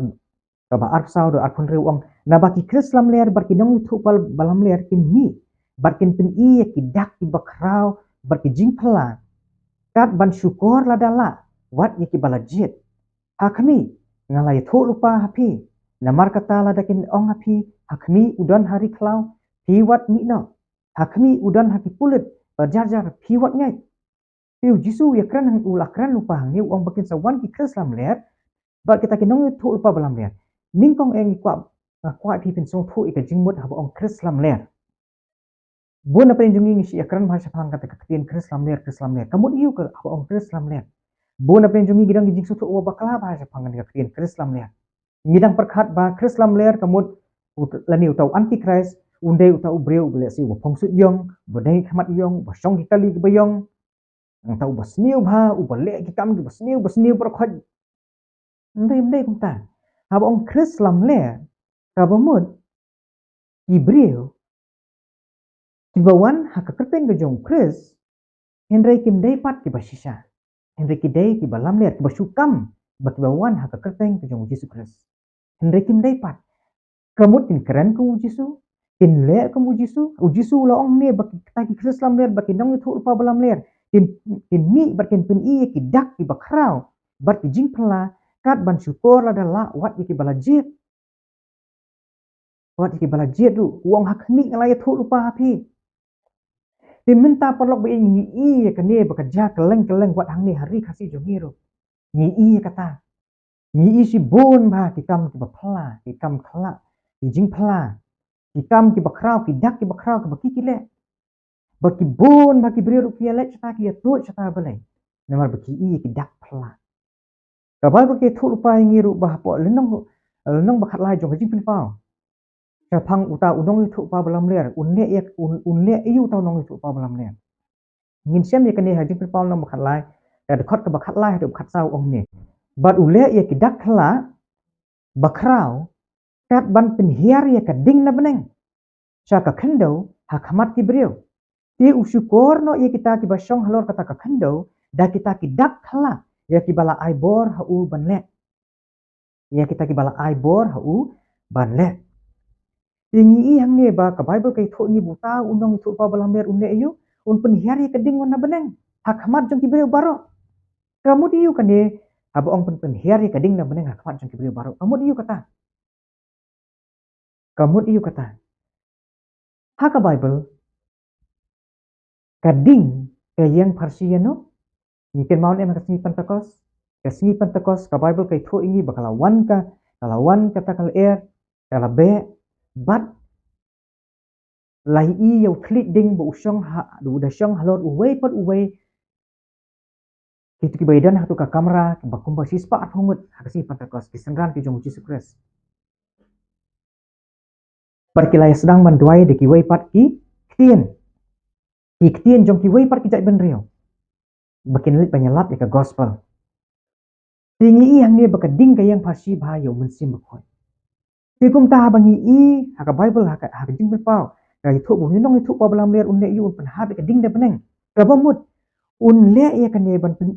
kaba arphew saw haduh arphew hynriew, u ong: Naba ki Khrist lamler bad ki nongïathuhlypa balamler kin mih bad kin pyni ïa ki dak kiba khraw bad ki jingphylla, kat ban shukor lada lah, wat ïa kiba la jied. Ha khmih, nga la ïathuh lypa ha phi. Namar kata lada kin ong ha phi, ha khmih u don ha ri khlaw, phi wat mih noh. Ha khmih u don ha ki pulit ba jar jar, phi wat ngeit. Te u Jisu u ïakren, u la kren lypa hangne, u ong ba kin sa wan ki Khrist lamler bad kita ki nongïathuhlypa balamler. Nyngkong eh ngi kwah, nga kwah phi phin sngewthuh ïa ka jingmut haba ong Khrist lamler. Bun na pdeng jong ngi ngi shu ïakren bha shaphang kata ka ktien Khrist lamler, Khrist lamler. Ka mut aïu ka, haba ong Khrist lamler? Bun na pdeng jong ngi ki don ki jingsngewthuh bakla bha shaphang kata ka ktien Khrist lamler. Ngi dang pyrkhat ba Khrist lamler ka mut u, lane uta u Antichrist, un dei uta u briew uba lehse uba phong suit ïong, uba dei khmat ïong, uba shong ki kali kiba ïong. Nangta uba sniew bha, uba leh ki kam kiba sniew, ba sniew baroh khoit. Ym dei, ym dei kumta. Haba ong Khrist lamler, kaba mut ki briew kiba wan ha ka kyrteng ka jong u Khrist, hynrei kim dei pat kiba shisha. Hynrei ki dei kiba lamler, kiba shu kam ba kiba wan ha ka kyrteng ka jong u Jisu Khrist. Hynrei kim dei pat. Ka mut kin kren kum u Jisu, kin leh kum u Jisu. U Jisu u la ong ne ba kita ki Khrist lamler, ba ki nongïathuhlypa balamler kin, kin mih bad kin pyni ïa ki dak kiba khraw bad ki jingphylla, kat ban shukor lada lah, wat ïa kiba la jied. Wat ïa kiba la jied ruh, u ong ha khmih nga la ïathuh lypa ha phi. Te mynta paralok ba ïeit, ngi i ïa kane ba ka jia kylleng kylleng wat hangne ha ri Khasi jong ngi ruh. Ngi i ïa kata. Ngi i shibun bha ki kam kiba phylla, ki kam khyllah, ki jingphylla. ki kam kiba khraw, ki dak kiba khraw kiba ki ki leh. Ba ki bun ba ki briew ruh ki ïa leh shata, ki ïa tuid shata balei? Namar ba ki ïohi ïa ki dak phylla. Ka Baibl ka ïathuh lypa ïa ngi ruh ba hapoh lynnong, lynnong ba khatlai jong ka Jingpynpaw, shaphang uta u nongïathuhpaw ba lamler, un leh ïa, un, un leh aïu uta u nongïathuhpaw ba lamler? Ngin shem ïa kane ha Jingpynpaw lynnong ba khatlai, ka dkhot kaba khatlai haduh ba khatsaw, ong kumne: Bad u leh ïa ki dak phylla ba khraw, kat ban pynhiar ïa ka ding na bneng sha ka khyndew ha khmat ki briew. Te u shukor noh ïa kita kiba shong halor kata ka khyndew da kita ki dak phylla, ïa kiba la ai bor ha u ban leh. Ïa kita kiba la ai bor ha u ban leh. Te ngi i hangne ba ka Baibl ka ïathuh ïa ngi ba uta u nongïathuhpaw ba lamler un leh aïu? Un pynhiar ïa ka ding na bneng ha khmat jong ki briew baroh. Ka mut aïu kane, haba ong pyn, pynhiar ïa ka ding na bneng ha khmat jong ki briew baroh? Ka mut aïu kata? Ka mut aïu kata? Ha ka Baibl, ka ding ka ïeng pharshi ïano? Ngi kynmaw ne em ha ka sngi Pentekost? Ka sngi Pentekost, ka Baibl ka ïathuh ïa ngi ba ka la wan ka, ka la wan kata ka lyer, ka la beh, bad la ïohi ïa u thylliej ding ba u shong ha, u da shong halor uwei pat uwei. Kito kiba ïadon ha kato ka kamra, kiba kumba shispah arphew ngut ha ka sngi Pentekost, ki synran ki jong u Jisu Khrist. Bad ki la ïa sdang ban duwai da kiwei pat ki ktien, ki ktien jong kiwei pat ki jaitbynriew, ba kin leit ban ïalap ïa ka gospel. Te ngi i hangne ba ka ding ka ïeng pharshi bha ïa u Mynsiem Bakhuid. Te kumta haba ngi i ha ka Baibl, ha ka, ha ka Jingpynpaw, ka ïathuh ba u nongïathuhpaw ba lamler un leh aïu? Un pynhap ïa ka ding na bneng. Kaba mut, un leh ïa kane ban pyni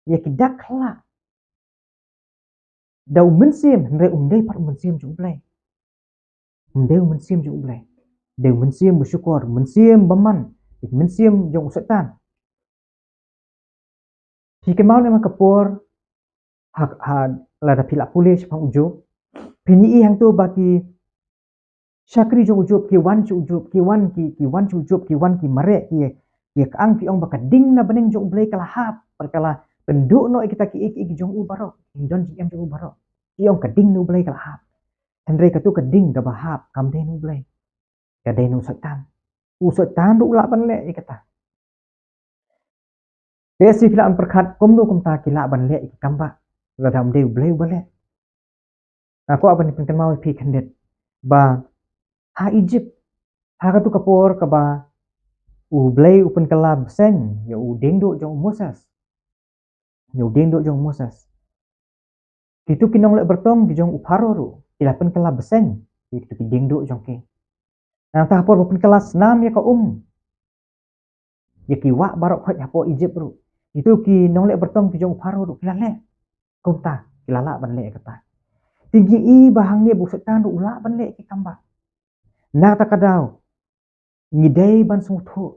ïa ki dak phylla da u Mynsiem, hynrei um dei pat u Mynsiem jong u Blei. Um dei u Mynsiem jong u Blei. Dei u mynsiem ba shukor, mynsiem bymman, mynsiem jong u Soitan. Phi kynmaw ne em ha ka por, ha, ha, lada phi la pule shaphang u Job, phin ïohi hangto ba ki shakri jong u Job ki wan sha u Job, ki wan ki, ki wan sha u Job, ki wan ki mareh, ki, ki ong, ki ong ba ka ding na bneng jong u Blei ka la hap, bad ka la pynduh noh ïa kita kiei kiei jong u baroh, ki jingdon jingem jong u baroh. Ki ong ka ding na u Blei ka la hap. Hynrei kato ka ding kaba hap kam dei na u Blei, ka dei na u Soitan. U Soitan ruh u lah ban leh ïa kata. Te shi phi lah ban pyrkhat kumno kumta ki lah ban leh ïa ki kam bah, lada um dei u Blei uba leh. Nga kwah ban pynkynmaw ïa phi khyndiat ba ha Egypt, ha kato ka por kaba u Blei u pynkylla bseiñ ïa u diengduh jong u Moses. Ïa u diengduh jong u Moses. Kito ki nongleh byrtong ki jong u Pharaoh ruh ki la pynkylla bseiñ ïa kito ki diengduh jong ki. Nangta ha por ba pynkylla snam ïa ka um, ïa ki wah baroh khoit hapoh Egypt ruh, kito ki nongleh byrtong ki jong u Pharaoh ruh ki la leh kumta, ki la lah ban leh ïa kata. Te ngi i ba hangne ba u Soitan ruh u lah ban leh ïa ki kam bah. Na kata ka daw ngi dei ban sngewthuh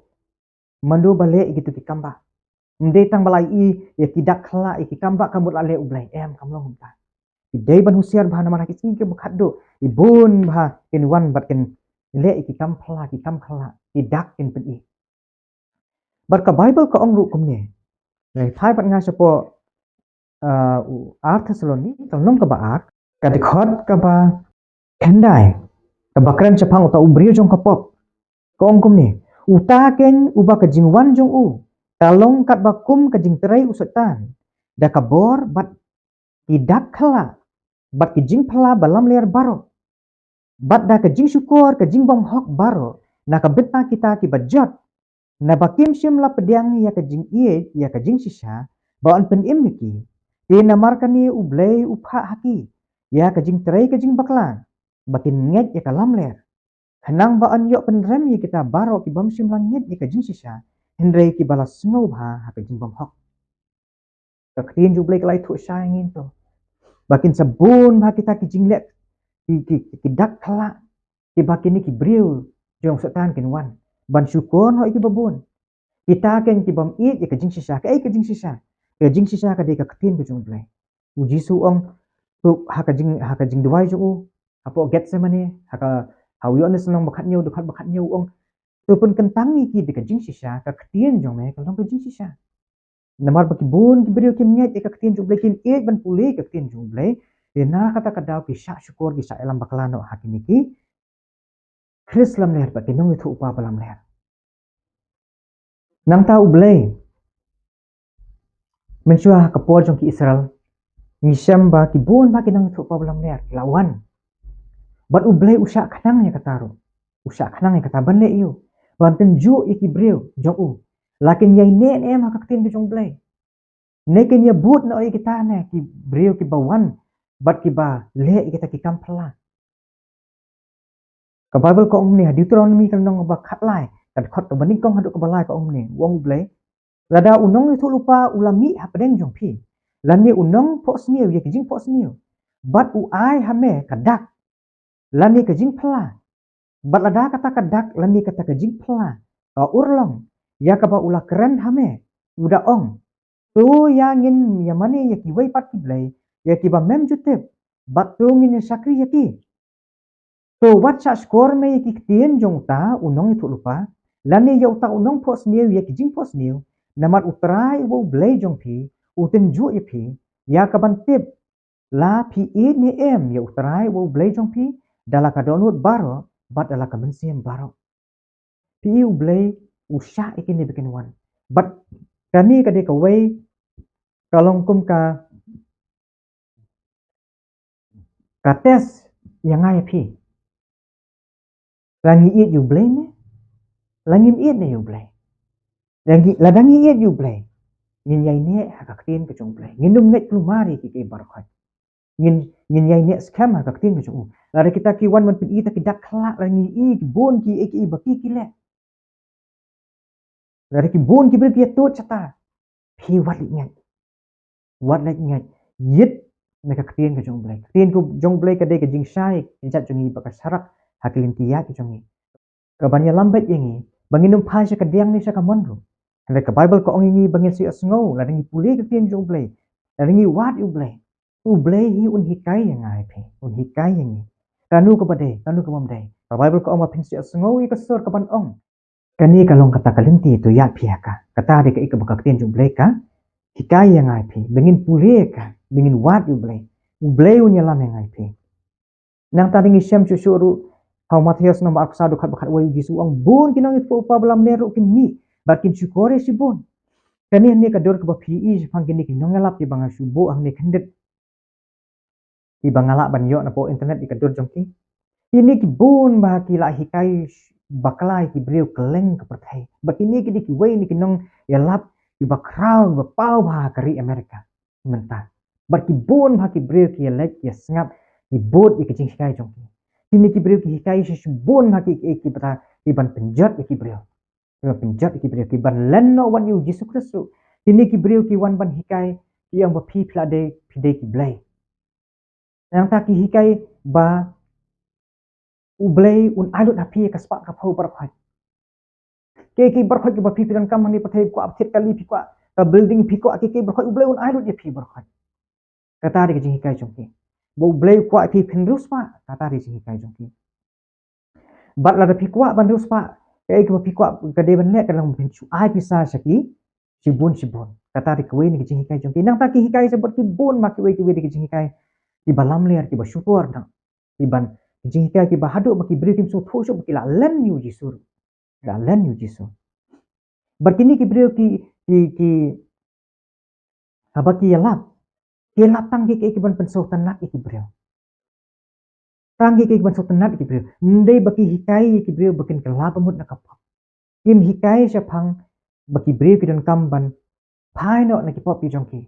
mano ba leh ïa kito ki kam bah. Ym dei tang ba la ïohi ïa ki dak khlak ïa ki kam bah ka mut la leh u Blei, em, kam long kumta. Ngi dei ban husiar bha namar ha ki sngi kiba khatduh, i bun bha kin wan bad kin leh ïa ki kam phylla, ki kam khlak, ki dak kin pyni. Bad ka Baibl ka ong ruh kumne. Ngi phai pat nga shapoh, uh, u Ar Thessaloni, ka lynnong kaba ar, ka dkhot kaba khyndai, kaba kren shaphang uta u briew jong ka pop. Ka ong kumne: Uta keiñ uba ka jingwan jong u ka long katba kum ka jingtrei u Soitan, da ka bor bad ki dak khlak bad ki jingphylla ba lamler baroh, bad da ka jingshukor ka jingbymhok baroh na ka bynta kita kiba jot, naba kim shym la pdiang ïa ka jingïeit ïa ka jingshisha ba yn pynim ïa ki. Te namar kane u Blei u phah ha ki ïa ka jingtrei ka jingbakla, ba kin ngeit ïa ka lamler, khnang ba yn ïoh pynrem ïa kita baroh ki bym shym la ngeit ïa ka jingshisha, hynrei kiba la sngewbha ha ka jingbymhok. Ka ktien jong u Blei ka la ïathuh shai ïa ngi to ba kin sa bun bha kita ki jingleh, ki, ki, ki dak khlak kiba kine ki briew jong u Soitan kin wan ban shukor noh ïa kiba bun. Kita keiñ ki bym ïeit ïa ka jingshisha. Kaei ka jingshisha? Ka jingshisha ka dei ka ktien ka jong u Blei. U Jisu u ong, to ha ka jing, ha ka jingduwai jong u hapoh Gethsemane, ha ka, ha u Ïoannis lynnong ba khathynñiew, dkhot ba khathynñiew, u ong, to pynkyntang ïa ki da ka jingshisha, ka ktien jong me ka long ka jingshisha. Namar ba ki bun ki briew kim ngeit ïa ka ktien jong u Blei, kim ïeit ban pule ïa ka ktien jong u Blei. Te na kata ka daw ki shah shukor, ki shah ïalam bakla noh ha kine ki Khrist lamler bad ki nongïathuhlypa ba lamler. Nangta U Blei, mynshuwa ha ka por jong ki Israel, ngi shem ba ki bun ba ki nongïathuhlypa ba lamler ki la wan. Bad U Blei u shah khnang ïa kata ruh. U shah khnang ïa kata ban leh ïa u, ban tynjuh ïa ki briew jong u. La kin ïaineh ne em ha ka ktien ka jong U Blei? Ne kin ïabud noh ïa kita ne ki briew kiba wan bad kiba leh ïa kita ki kam phylla? Ka Baibl ka ong kumne ha Deuteronomi ka lynnong ba khatlai, ka dkhot kaba nyngkong haduh kaba lai, ka ong kumne, u ong U Blei: Lada u nongïathuhlypa u la mih hapdeng jong phi, lane u nongphohsniew ïa ki jingphohsniew, bad u ai ha me ka dak lane ka jingphylla, bad lada kata ka dak lane kata ka jingphylla ka urlong ïa kaba u la kren ha me, u da ong: To ïa ngin ïamane ïa kiwei pat ki blei ïa kiba mem ju tip, bad to ngin ïa shakri ïa ki. To wat shah shkor me ïa ki ktien jong uta u nongïathuhlypa, lane ïa uta u nongphohsniew ïa ki jingphohsniew, namar U Trai uba U Blei jong phi u tynjuh ïa phi ïa ka ban tip la phi ïeit ne em ïa U Trai uba U Blei jong phi da la ka dohnud baroh bad da la ka mynsiem baroh. Phi i U Blei u shah ïa kine ba kin wan. Bad kane ka dei kawei ka long kum ka, ka test ïa nga ïa phi. La ngi ïeit ïa U Blei ne la ngim ïeit ne ïa U Blei? La ngi, lada ngi ïeit ïa U Blei, ngin ïaineh ha ka ktien ka jong U Blei. Ngin ym ngeit kulmar ïa kiei kiei baroh khoit. Ngin, ngin ïaineh skhem ha ka ktien ka jong u. Lada kita ki wan ban pyni ïa kita ki dak khlak, lada ngi i ki bun kiei kiei ba ki, ki leh. Lada ki bun ki briew ki ïathuh shata, phi wat leit ngeit. Wat leit ngeit. Ïeit na ka ktien ka jong U Blei. Ka ktien ka jong U Blei ka dei ka jingshai ka jait jong ngi bad ka sharak ha ki lynti ïaid ka jong ngi, kaban ïalam beit ïa ngi ba ngin ym phai sha ka diang ne sha ka mon ruh. Hynrei ka Baibl ka ong ïa ngi ba ngin sa ïohsngew lada ngi pule ka ktien jong U Blei, lada ngi wad ïa U Blei. U Blei hi un hikai ïa nga ïa phi, un hikai ïa ngi. Kano kaba dei, kano kaba ym dei. Ka Baibl ka ong ba phin sa ïohsngew ïa ka sur kaban ong: Kane ka long kata ka lynti, to ïaid phi ha ka. Kata dei kaei kaba ka ktien jong U Blei ka hikai ïa nga ïa phi, ba ngin pule ïa ka, ba ngin wad ïa U Blei. U Blei un ïalam ïa nga ïa phi. Nangta da ngi shem shuh shuh ruh ha u Mathaios lynnong ba arphew saw dkhot ba khatwei, U Jisu u ong: Bun ki nongïathuhlypa ba lamler ruh kin mih bad kin shukor ïa shibun. Kane hangne ka dur kaba phi i shaphang kine ki nongïalap kiba nga shu buh hangne khyndiat, kiba nga lah ban ïoh na poh internet ïa ka dur jong ki. Kine ki bun ba ki la hikai bakla ïa ki briew kylleng ka pyrthei. Bad kine ki dei kiwei na ki nongïalap kiba khraw, kiba paw bha ha ka ri America mynta. Bad ki bun bha ki briew ki ïaleit, ki ïasngap, ki bud ïa ki jinghikai jong ki. Kine ki briew ki hikai sha shibun bha ki, ki, ki bata, ki ban pynjot ïa ki briew. Ki ban pynjot ïa ki briew, ki ban len noh wan ïa U Jisu Khrist ruh. Kine ki briew ki wan ban hikai, ki ong ba phi, phi la dei, phi dei ki blei. Nangta ki hikai ba U Blei un ai lut ha phi ïa ka spah ka phew baroh khoit. Kiei kiei baroh khoit kiba phi, phi donkam hangne pyrthei, phi kwah thied kali, phi kwah ka building, phi kwah kiei kiei baroh khoit, U Blei un ai lut ïa phi baroh khoit. Kata dei ka jinghikai jong ki. Ba U Blei u kwah ïa phi phin riewspah, kata dei ka jinghikai jong ki. Bad lada phi kwah ban riewspah, kaei kaba phi kwah, ka dei ban leh ka long phin shu ai pisa sha ki shibun shibun. Kata dei kawei na ki jinghikai jong ki. Nangta ki hikai sha bad ki bun ma kiwei kiwei de ki jinghikai kiba lamler, kiba shutur noh. Kiban, ki jinghikai kiba haduh ba ki briew kim sngewthuh shuh ba ki la len ïa U Jisu ruh. Ki la len ïa U Jisu. Bad kine ki briew ki, ki, ki, haba ki ïalap, ki ïalap tang kiei kiei kiban pynsngewtynnat ïa ki briew. Tang kiei kiei kiban sngewtynnat ïa ki briew. Ym dei ba ki hikai ïa ki briew ba kin kylla bamut na ka pop. Kim hikai shaphang ba ki briew ki donkam ban phai noh na ki pop ki jong ki,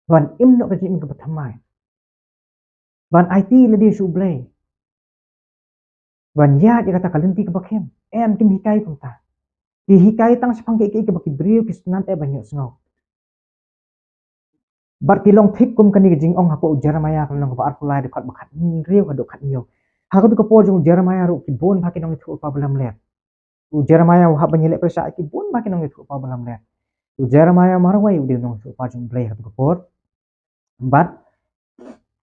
ban im noh ka jingim kaba thymmai, ban aiti lade sha U Blei, ban ïaid ïa kata ka lynti kaba khim. Em, kim hikai kumta. Ki hikai tang shaphang kiei kiei kiba ki briew ki sngewtynnat eh ban ïohsngew. Bad ki long thik kum kane ka jingong hapoh u Jeremiah ka lynnong kaba arphew lai, dkhot ba khathynriew haduh khathynñiew. Ha katu ka por jong u Jeremiah ruh ki bun bha ki nongïathuhlypa ba lamler. U Jeremiah u hap ban ïaleh pyrshah ïa ki bun bha ki nongïathuhlypa ba lamler. U Jeremiah marwei u dei u nongïathuhlypa jong U Blei ha katu ka por. Bad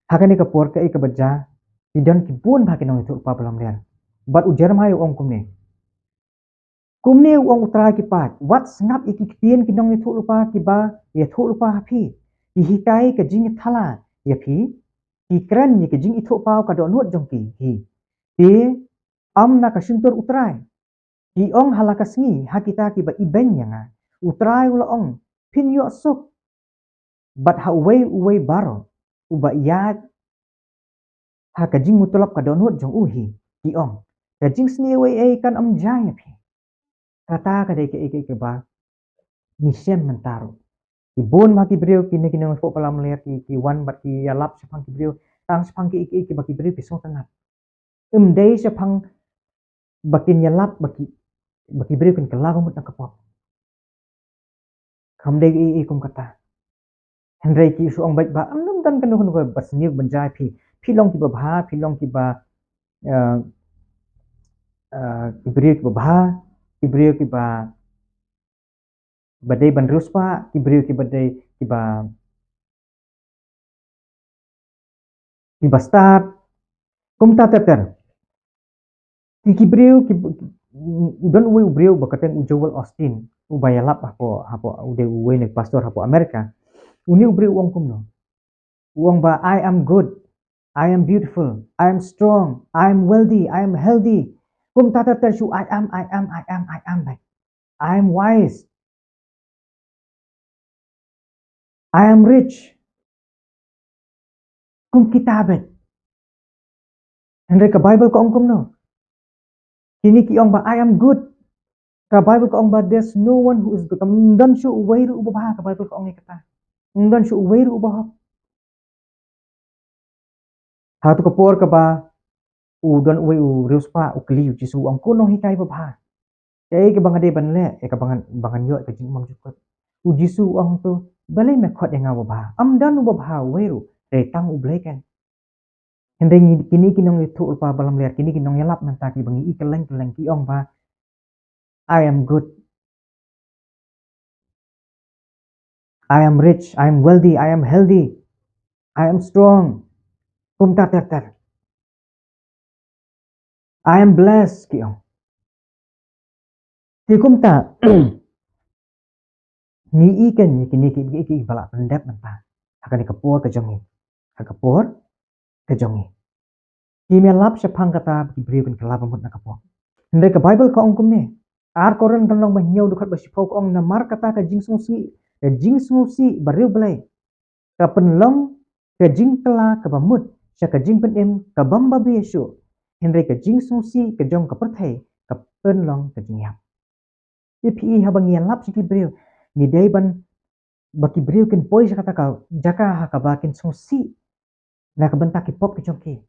ha kane ka por kaei kaba jia, ki don ki bun bha ki nongïathuhlypa ba lamler. Bad u Jeremiah u ong kumne: Kumne u ong U Trai ki paid: Wat sngap ïa ki ktien ki nongïathuhlypa kiba ïathuhlypa ha phi, ki hikai ka jingïathala ïa phi, ki kren ïa ka jingithuhpaw ka dohnud jong ki hi. Te Ym na ka shyntur U Trai. Ki ong ha la ka sngi ha kita kiba ibeiñ ïa nga, U Trai u la ong, phin ïoh suk. Bad ha uwei uwei baroh uba ïaid ha ka jingmutulop ka dohnud jong u hi, ki ong, ka jingsniew ei ei kan ym jia ïa phi. Kata ka dei kaei kaei kaba ngi shem mynta ruh. Ki bun ma ki briew, kine ki nongïathuhpaw lamler ki, ki wan bad ki ïalap shaphang ki briew, tang shaphang kiei kiei kiba ki briew ki sngewtynnat. Ym dei shaphang ba kin ïalap ba ki, ba ki briew kin kylla ba mut na ka pop. Kam dei ei ei kum kata. Hynrei ki shu ong beit ba ym don kano kano ba sniew ban jia ïa phi. Phi long kiba bha, phi long kiba, eh, eh, ki briew kiba bha, ki briew kiba, ba dei ban riewspah, ki briew kiba dei kiba, kiba stad. Kumta ter ter. Ki, ki briew ki, u don uwei u briew ba kyrteng u Joel Osteen, uba ïalap hapoh, hapoh, u dei uwei na ki pastor hapoh America. Une u briew u ong kumno? U ong ba, "I am good, I am beautiful, I am strong, I am wealthy, I am healthy." Kumta ter ter shu "I am, I am, I am, I am" beit. "I am wise, I am rich." Kum kita beit. Hynrei ka Bible ka ong kumno? Kine ki ong ba, "I am good." Ka Bible ka ong ba, "There's no one who is good." Ym don shuh uwei ruh uba bha, ka Bible ka ong ïa kata. Ym don shuh uwei ruh uba hok. Ha tu ka por kaba u don uwei u riewspah u kylli u Jisu, u ong, "Ko nonghikai babha, kaei kaba nga dei ban leh ïa kaba ngan, ba ngan ïoh ïa ka jingmam jingpyrkhat?" U Jisu u ong to, "Balei me khot ïa nga babha? Ym don uba bha uwei ruh, dei tang U Blei keiñ." Hynrei ngi, kine ki nongïathuhpaw lamler, kine ki nongïalap mynta kiba ngi i kylleng kylleng ki ong ba, "I am good, I am rich, I am wealthy, I am healthy, I am strong." Kumta ter ter. "I am blessed," ki ong. Te kumta, ngi i keiñ ïa kine ki, ki, ki, kiba la pyndep mynta ha kane ka por ka jong ngi. Ha ka por ka jong ngi. Kim ïalap shaphang kata ba ki briew kin kylla ba mut na ka pop. Hynrei ka Bible ka ong kumne. Ar Korinth lynnong ba hynñiew dkhot ba shiphew ka ong, "Namar kata ka jingsngewsih, ka jingsngewsih ba riewblei ka pynlong ka jingkylla kaba mut sha ka jingpynim kabym babe shuh, hynrei ka jingsngewsih ka jong ka pyrthei ka pynlong ka jingïap." Te phi i, haba ngi ïalap sha ki briew, ngi dei ban, ba ki briew kin poi sha kata ka jaka ha kaba kin sngewsih na ka bynta ki pop ki jong ki,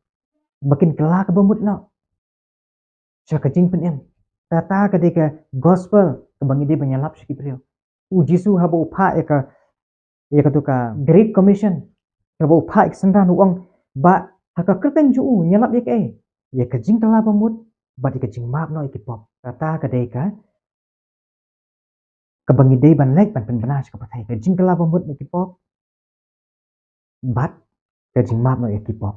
ba kin kylla kaba mut noh sha ka jingpynim. Kata ka dei ka gospel kaba ngi dei ban ïalap sha ki briew. U Jisu haba u phah ïa ka, ïa katu ka Great Commission, haba u phah ïa ka synran, u ong ba ha ka kyrteng jong u ngi ïalap ïa kaei? Ïa ka jingkylla ba mut bad ïa ka jingmap noh ïa ki pop. Kata ka dei ka, kaba ngi dei ban leit ban pynbna sha ka pyrthei, ka jingkylla ba mut na ki pop bad ka jingmap noh ïa ki pop.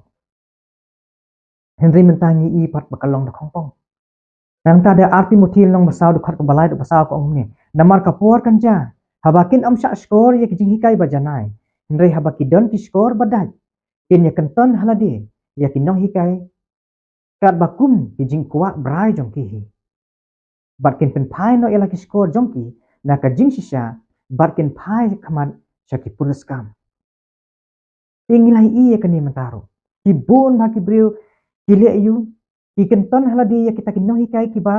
Hynrei mynta ngi i pat ba ka long da khongpong. Nangta da Ar Timothi lynnong ba saw dkhot kaba lai dkhot ba saw ka ong kumne, "Namar ka por kan jia haba kin ym shah shkor ïa ki jinghikai ba janai, hynrei haba ki don ki shkor ba dait, kin ïakynton ha lade ïa ki nonghikai katba kum ki jingkwah brai jong ki hi. Bad kin pynphai noh ïa la ki shkor jong ki na ka jingshisha, bad kin phai khmat sha ki puriskam." Te ngi la ïohi ïa kane mynta ruh. Ki bun bha ki briew ki leh ïa u, ki kynton ha lade ïa kita ki nonghikai kiba,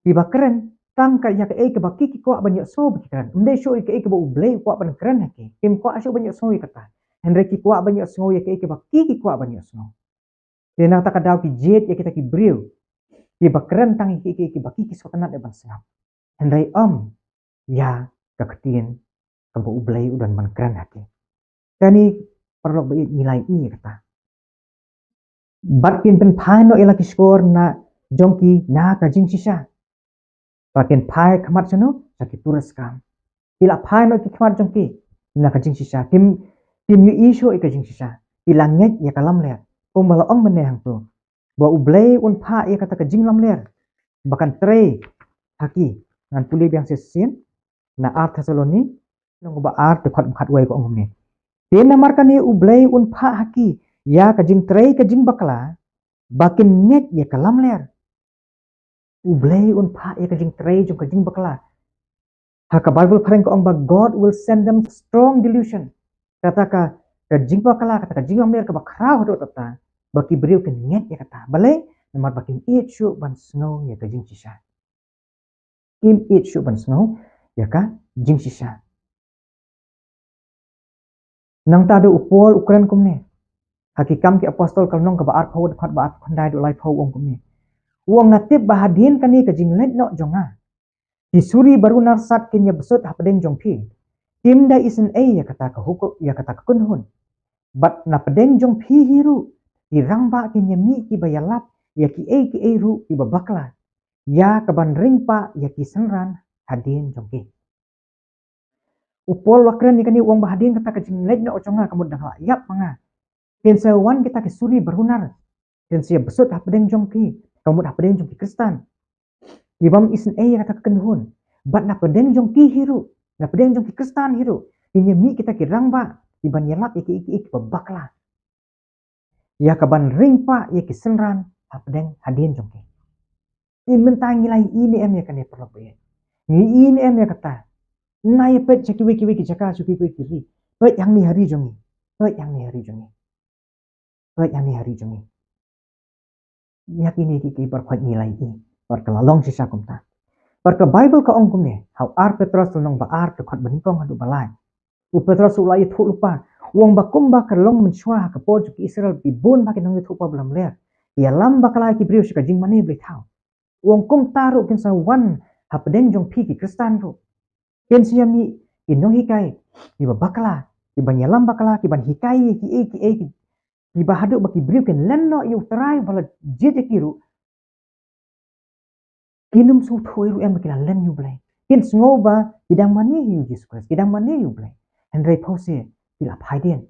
kiba kren tang ka ïa kaei kaba ki, ki kwah ban ïohsngew ba ki kren. Ym dei shuh ïa kaei kaba U Blei u kwah ban kren ha ki. Kim kwah shuh ban ïohsngew ïa kata. Hynrei ki kwah ban ïohsngew ïa kaei kaba ki, ki kwah ban ïohsngew. Te nangta ka daw ki jied ïa kita ki briew kiba kren tang ïa ki, ki, kiba ki, ki sngewtynnat ban sngap. Hynrei ym ïa ka ktien kaba U Blei u don ban kren ha ki. Kane paralok ba ïeit, ngi la ïohi ïa kata. Bad kin pynphai noh ïa la ki shkor na jong ki na ka jingshisha. Bad kin phai khmat shano? Sha ki puriskam. Ki la phai noh ki khmat jong ki na ka jingshisha. Kim, kim ïohi shuh ïa ka jingshisha. Ki la ngeit ïa ka lamler. Kumba la ong mynne hangto, ba U Blei un phah ïa kata ka jinglamler ba kan trei ha ki. Ngan pule biang shisien na Ar Thessaloni lynnong ba ar dkhot ba khatwei, ka ong kumne, "Te namar kane U Blei un phah ha ki ïa ka jingtrei ka jingbakla, ba kin ngeit ïa ka lamler." U Blei un phah ïa ka jingtrei jong ka jingbakla. Ha ka Bible phareng ka ong ba God will send them strong delusion. Kata ka, ka jingbakla, kata ka jinglamler kaba khraw haduh katta, ba ki briew kin ngeit ïa kata. Balei? Namar ba kim ïeit shuh ban sngew ïa ka jingshisha. Kim ïeit shuh ban sngew ïa ka jingshisha. Nangta de u Paul u kren kumne. Ha Ki Kam ki Apostol ka lynnong kaba arphew, dkhot ba arphew khyndai haduh laiphew, u ong kumne. U ong, nga tip ba hadien kane ka jingleit noh jong nga, ki suri barunar sat kin ïa bsut hapdeng jong phi. Kim da isynei ïa kata ka hukum, ïa kata ka kynhun. Bad na pdeng jong phi hi ruh, ki rangbah kin ïa mih kiba ïalap ïa kiei kiei ruh kiba bakla, ïa kaban ring pah ïa ki synran hadien jong ki. U Paul u la kren ïa kane, u ong ba hadien kata ka jingleit noh jong nga, ka mut dang la ïap ma nga, kin sa wan kita ki suri barunar, kin sa ïa bsut hapdeng jong ki, ka mut hapdeng jong ki Khristan, ki bym isynei ïa kata ka kynhun. Bad na pdeng jong ki hi ruh, na pdeng jong ki Khristan hi ruh, kin ïa mih kita ki rangbah kiban ïalap ïa kiei kiei kiba bakla, ïa kaban ring pah ïa ki synran hapdeng, hadien jong ki. Te mynta ngi la ïohi ne em ïa kane, paralok ba ïeit? Ngi ïohi ne em ïa kata? Ngi ïa peit sha kiwei kiwei ki jaka, sha kiwei kiwei ki ri. Peit hangne ha ri jong ngi. Peit hangne ha ri jong ngi. Peit hangne ha ri jong ngi. Ïa kine kiei kiei, paralok, ngi la ïohi. Bad ka la long shisha kumta. Bad ka Bible ka ong kumne, ha u Ar Petros lynnong ba ar, dkhot ba nyngkong haduh ba lai. U Petros u la ïathuh lypa, u ong ba kumba ka long mynshuwa ha ka por jong ki Israel, ki bun bha ki nongïathuhpaw ba lamler ki ïalam bakla ïa ki briew sha ka jingmane blei thaw. U ong kumta ruh kin sa wan hapdeng jong phi ki Khristan ruh. Kin sa ïa mih ki nonghikai kiba bakla, kiban ïalam bakla, kiban hikai ïa kiei kiei, ki, kiba haduh ba ki briew kin len noh ïa U Trai ba la jied ïa ki ruh, kin ym sngewthuh ruh em ba ki la len ïa U Blei. Kin sngew ba ki dang mane ïa U Jisu Khrist, ki dang mane ïa U Blei. Hynrei phewse ki la phai dien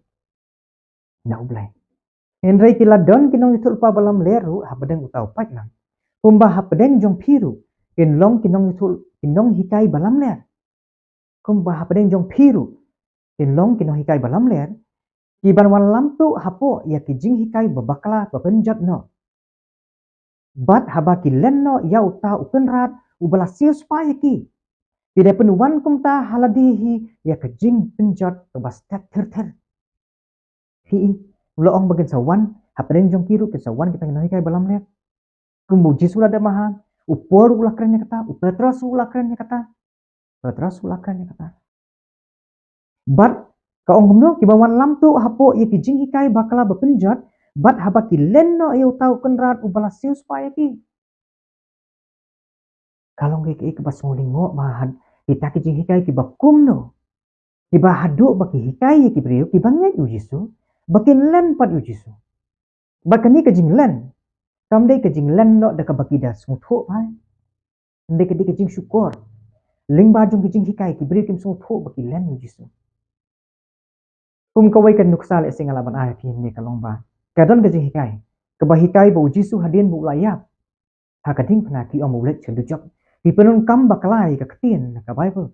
na U Blei. Hynrei ki la don ki nongïathuhlypa ba lamler ruh hapdeng uta u paidlang. Kumba hapdeng jong phi ruh kin long ki nongïathuh, ki nonghikai ba lamler. Kumba hapdeng jong phi ruh kin long ki nonghikai ba lamler, kiban wallam tuh hapoh ïa ki jinghikai ba bakla ba pynjot noh. Bad haba ki len noh ïa uta u Kynrad uba la siewspah ïa ki, ki dei pynwan kumta ha lade hi ïa ka jingpynjot kaba stet thir thir. Phi i, u la ong ba kin sa wan hapdeng jong ki ruh kin sa wan kita ki nonghikai ba lamler. Kumba U Jisu u la dep maham, u Paul u la kren ïa kata, u Petros u la kren ïa kata. Petros u la kren ïa kata. Bad ka ong kumno, kiban wallam tuh hapoh ïa ki jinghikai bakla ba pynjot, bad haba ki len noh ïa uta u Kynrad uba la siewspah ïa ki. Ka long kaei kaei kaba sngewlyngngoh ba ha kita ki jinghikai kiba kumno, kiba haduh ba ki hikai ïa ki briew kiba ngeit ïa U Jisu ba kin len pat ïa U Jisu. Bad kane ka jinglen kam dei ka jinglen noh da kaba ki da sngewthuh bha. Hynrei ka dei ka jingshukor. Lyngba jong ki jinghikai ki briew kim sngewthuh ba ki len ïa U Jisu. Kum kawei ka nuksa lehse nga lah ban ai ha phi hangne ka long ba ka don ka jinghikai kaba hikai ba U Jisu hadien ba u la ïap ha ka diengphna ki ong ba u leit sha dujok. Ki pyndonkam bakla ïa ka ktien na ka Baibl.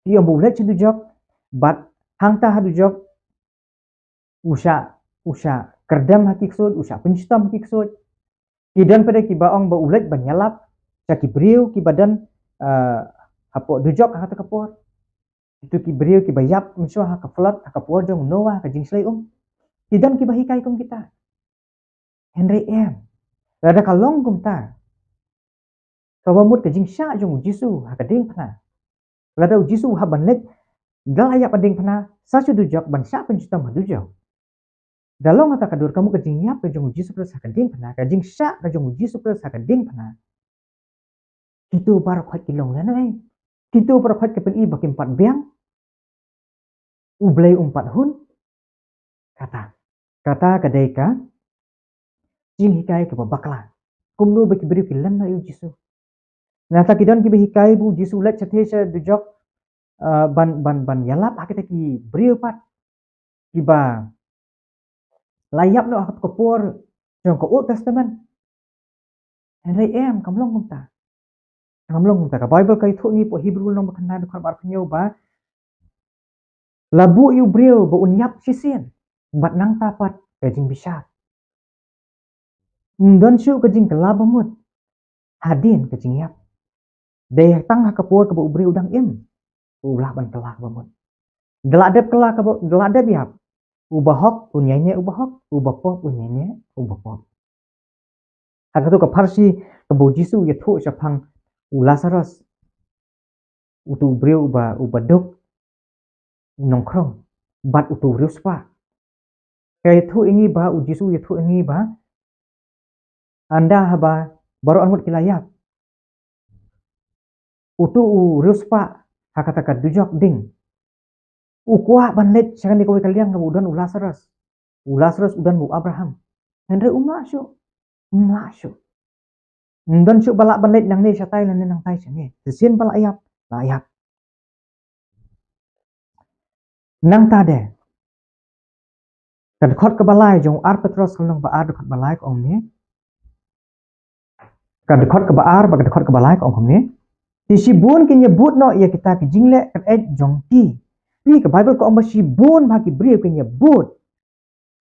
Ki ong ba u leit sha dujok, bad hangta ha dujok u shah, u shah kyrdem ha ki ksuid, u shah pynshitom ha ki ksuid. Ki don pat de kiba ong ba u leit ban ïalap sha ki briew kiba don, eh, hapoh dujok ha kata ka por. Kito ki briew kiba ïap mynshuwa ha ka flood, ha ka por jong u Noah, ha ka jingshlei um. Ki don kiba hikai kum kita. Hynrei em, lada ka long kumta, kaba mut ka jingshah jong U Jisu ha ka diengphna, lada U Jisu u hap ban leit da la ïap ha diengphna sa sha dujok ban shah pynshitom ha dujok, da long kata ka dur, ka mut ka jingïap ka jong U Jisu Khrist ha ka diengphna, ka jingshah ka jong U Jisu Khrist ha ka diengphna, kito baroh khoit ki long lehnohei. Kito baroh khoit ki pyni ba kim pat biang. U Blei um pat hun. Kata, kata ka dei ka jinghikai kaba bakla. Kumno ba ki briew ki len noh ïa U Jisu. Nangta ki don kiba hikai ba U Jisu u leit shatei sha dujok, eh, ban, ban, ban ïalap ha kita ki briew pat kiba la ïap noh ha ka por jong ka Old Testament. Hynrei em, kam long kumta. Kam long kumta. Ka Baibl ka ïathuh ïa ngi hapoh Hebru lynnong ba khyndai dkhot ba arphew hynñiew ba la buh ïa u briew ba un ïap shisien bad nangta pat ka jingbishar. Ym don shuh ka jingkylla bamut. hadien ka jingïap. Dei tang ha ka por kaba u briew u dang im, u lah ban kylla kaba mut. Da la dep kylla kaba, da la dep ïap, uba hok un ïaineh uba hok, uba pop un ïaineh uba pop. Ha kato ka pharshi kaba u Jisu u ïathuh shaphang u Lasarus, uto u briew uba, uba duk, u nongkhrong, bad uto u riewspah. Ka ïathuh ïa ngi ba, u Jisu u ïathuh ïa ngi ba, ynda haba baroh arngut ki la ïap, uto u riewspah ha kata ka dujok ding, u kwah ban leit sha kane kawei ka liang kaba u don u Lasarus. U Lasarus u don bad u Abraham. Hynrei um lah shuh. Um lah shuh. Um don shuh ba lah ban leit nangne shatai lane nangtai shane. Shisien ba la ïap, la ïap. Nangta de, ka dkhot kaba lai jong u ar Petros ka lynnong ba ar dkhot ba lai ka ong kumne. Ka dkhot kaba ar bad ka dkhot kaba lai ka ong kumne. Te shibun kin ïabud noh ïa kita ki jingleh kren jong ki. Phi, ka Baibl ka ong ba shibun bha ki briew kin ïabud.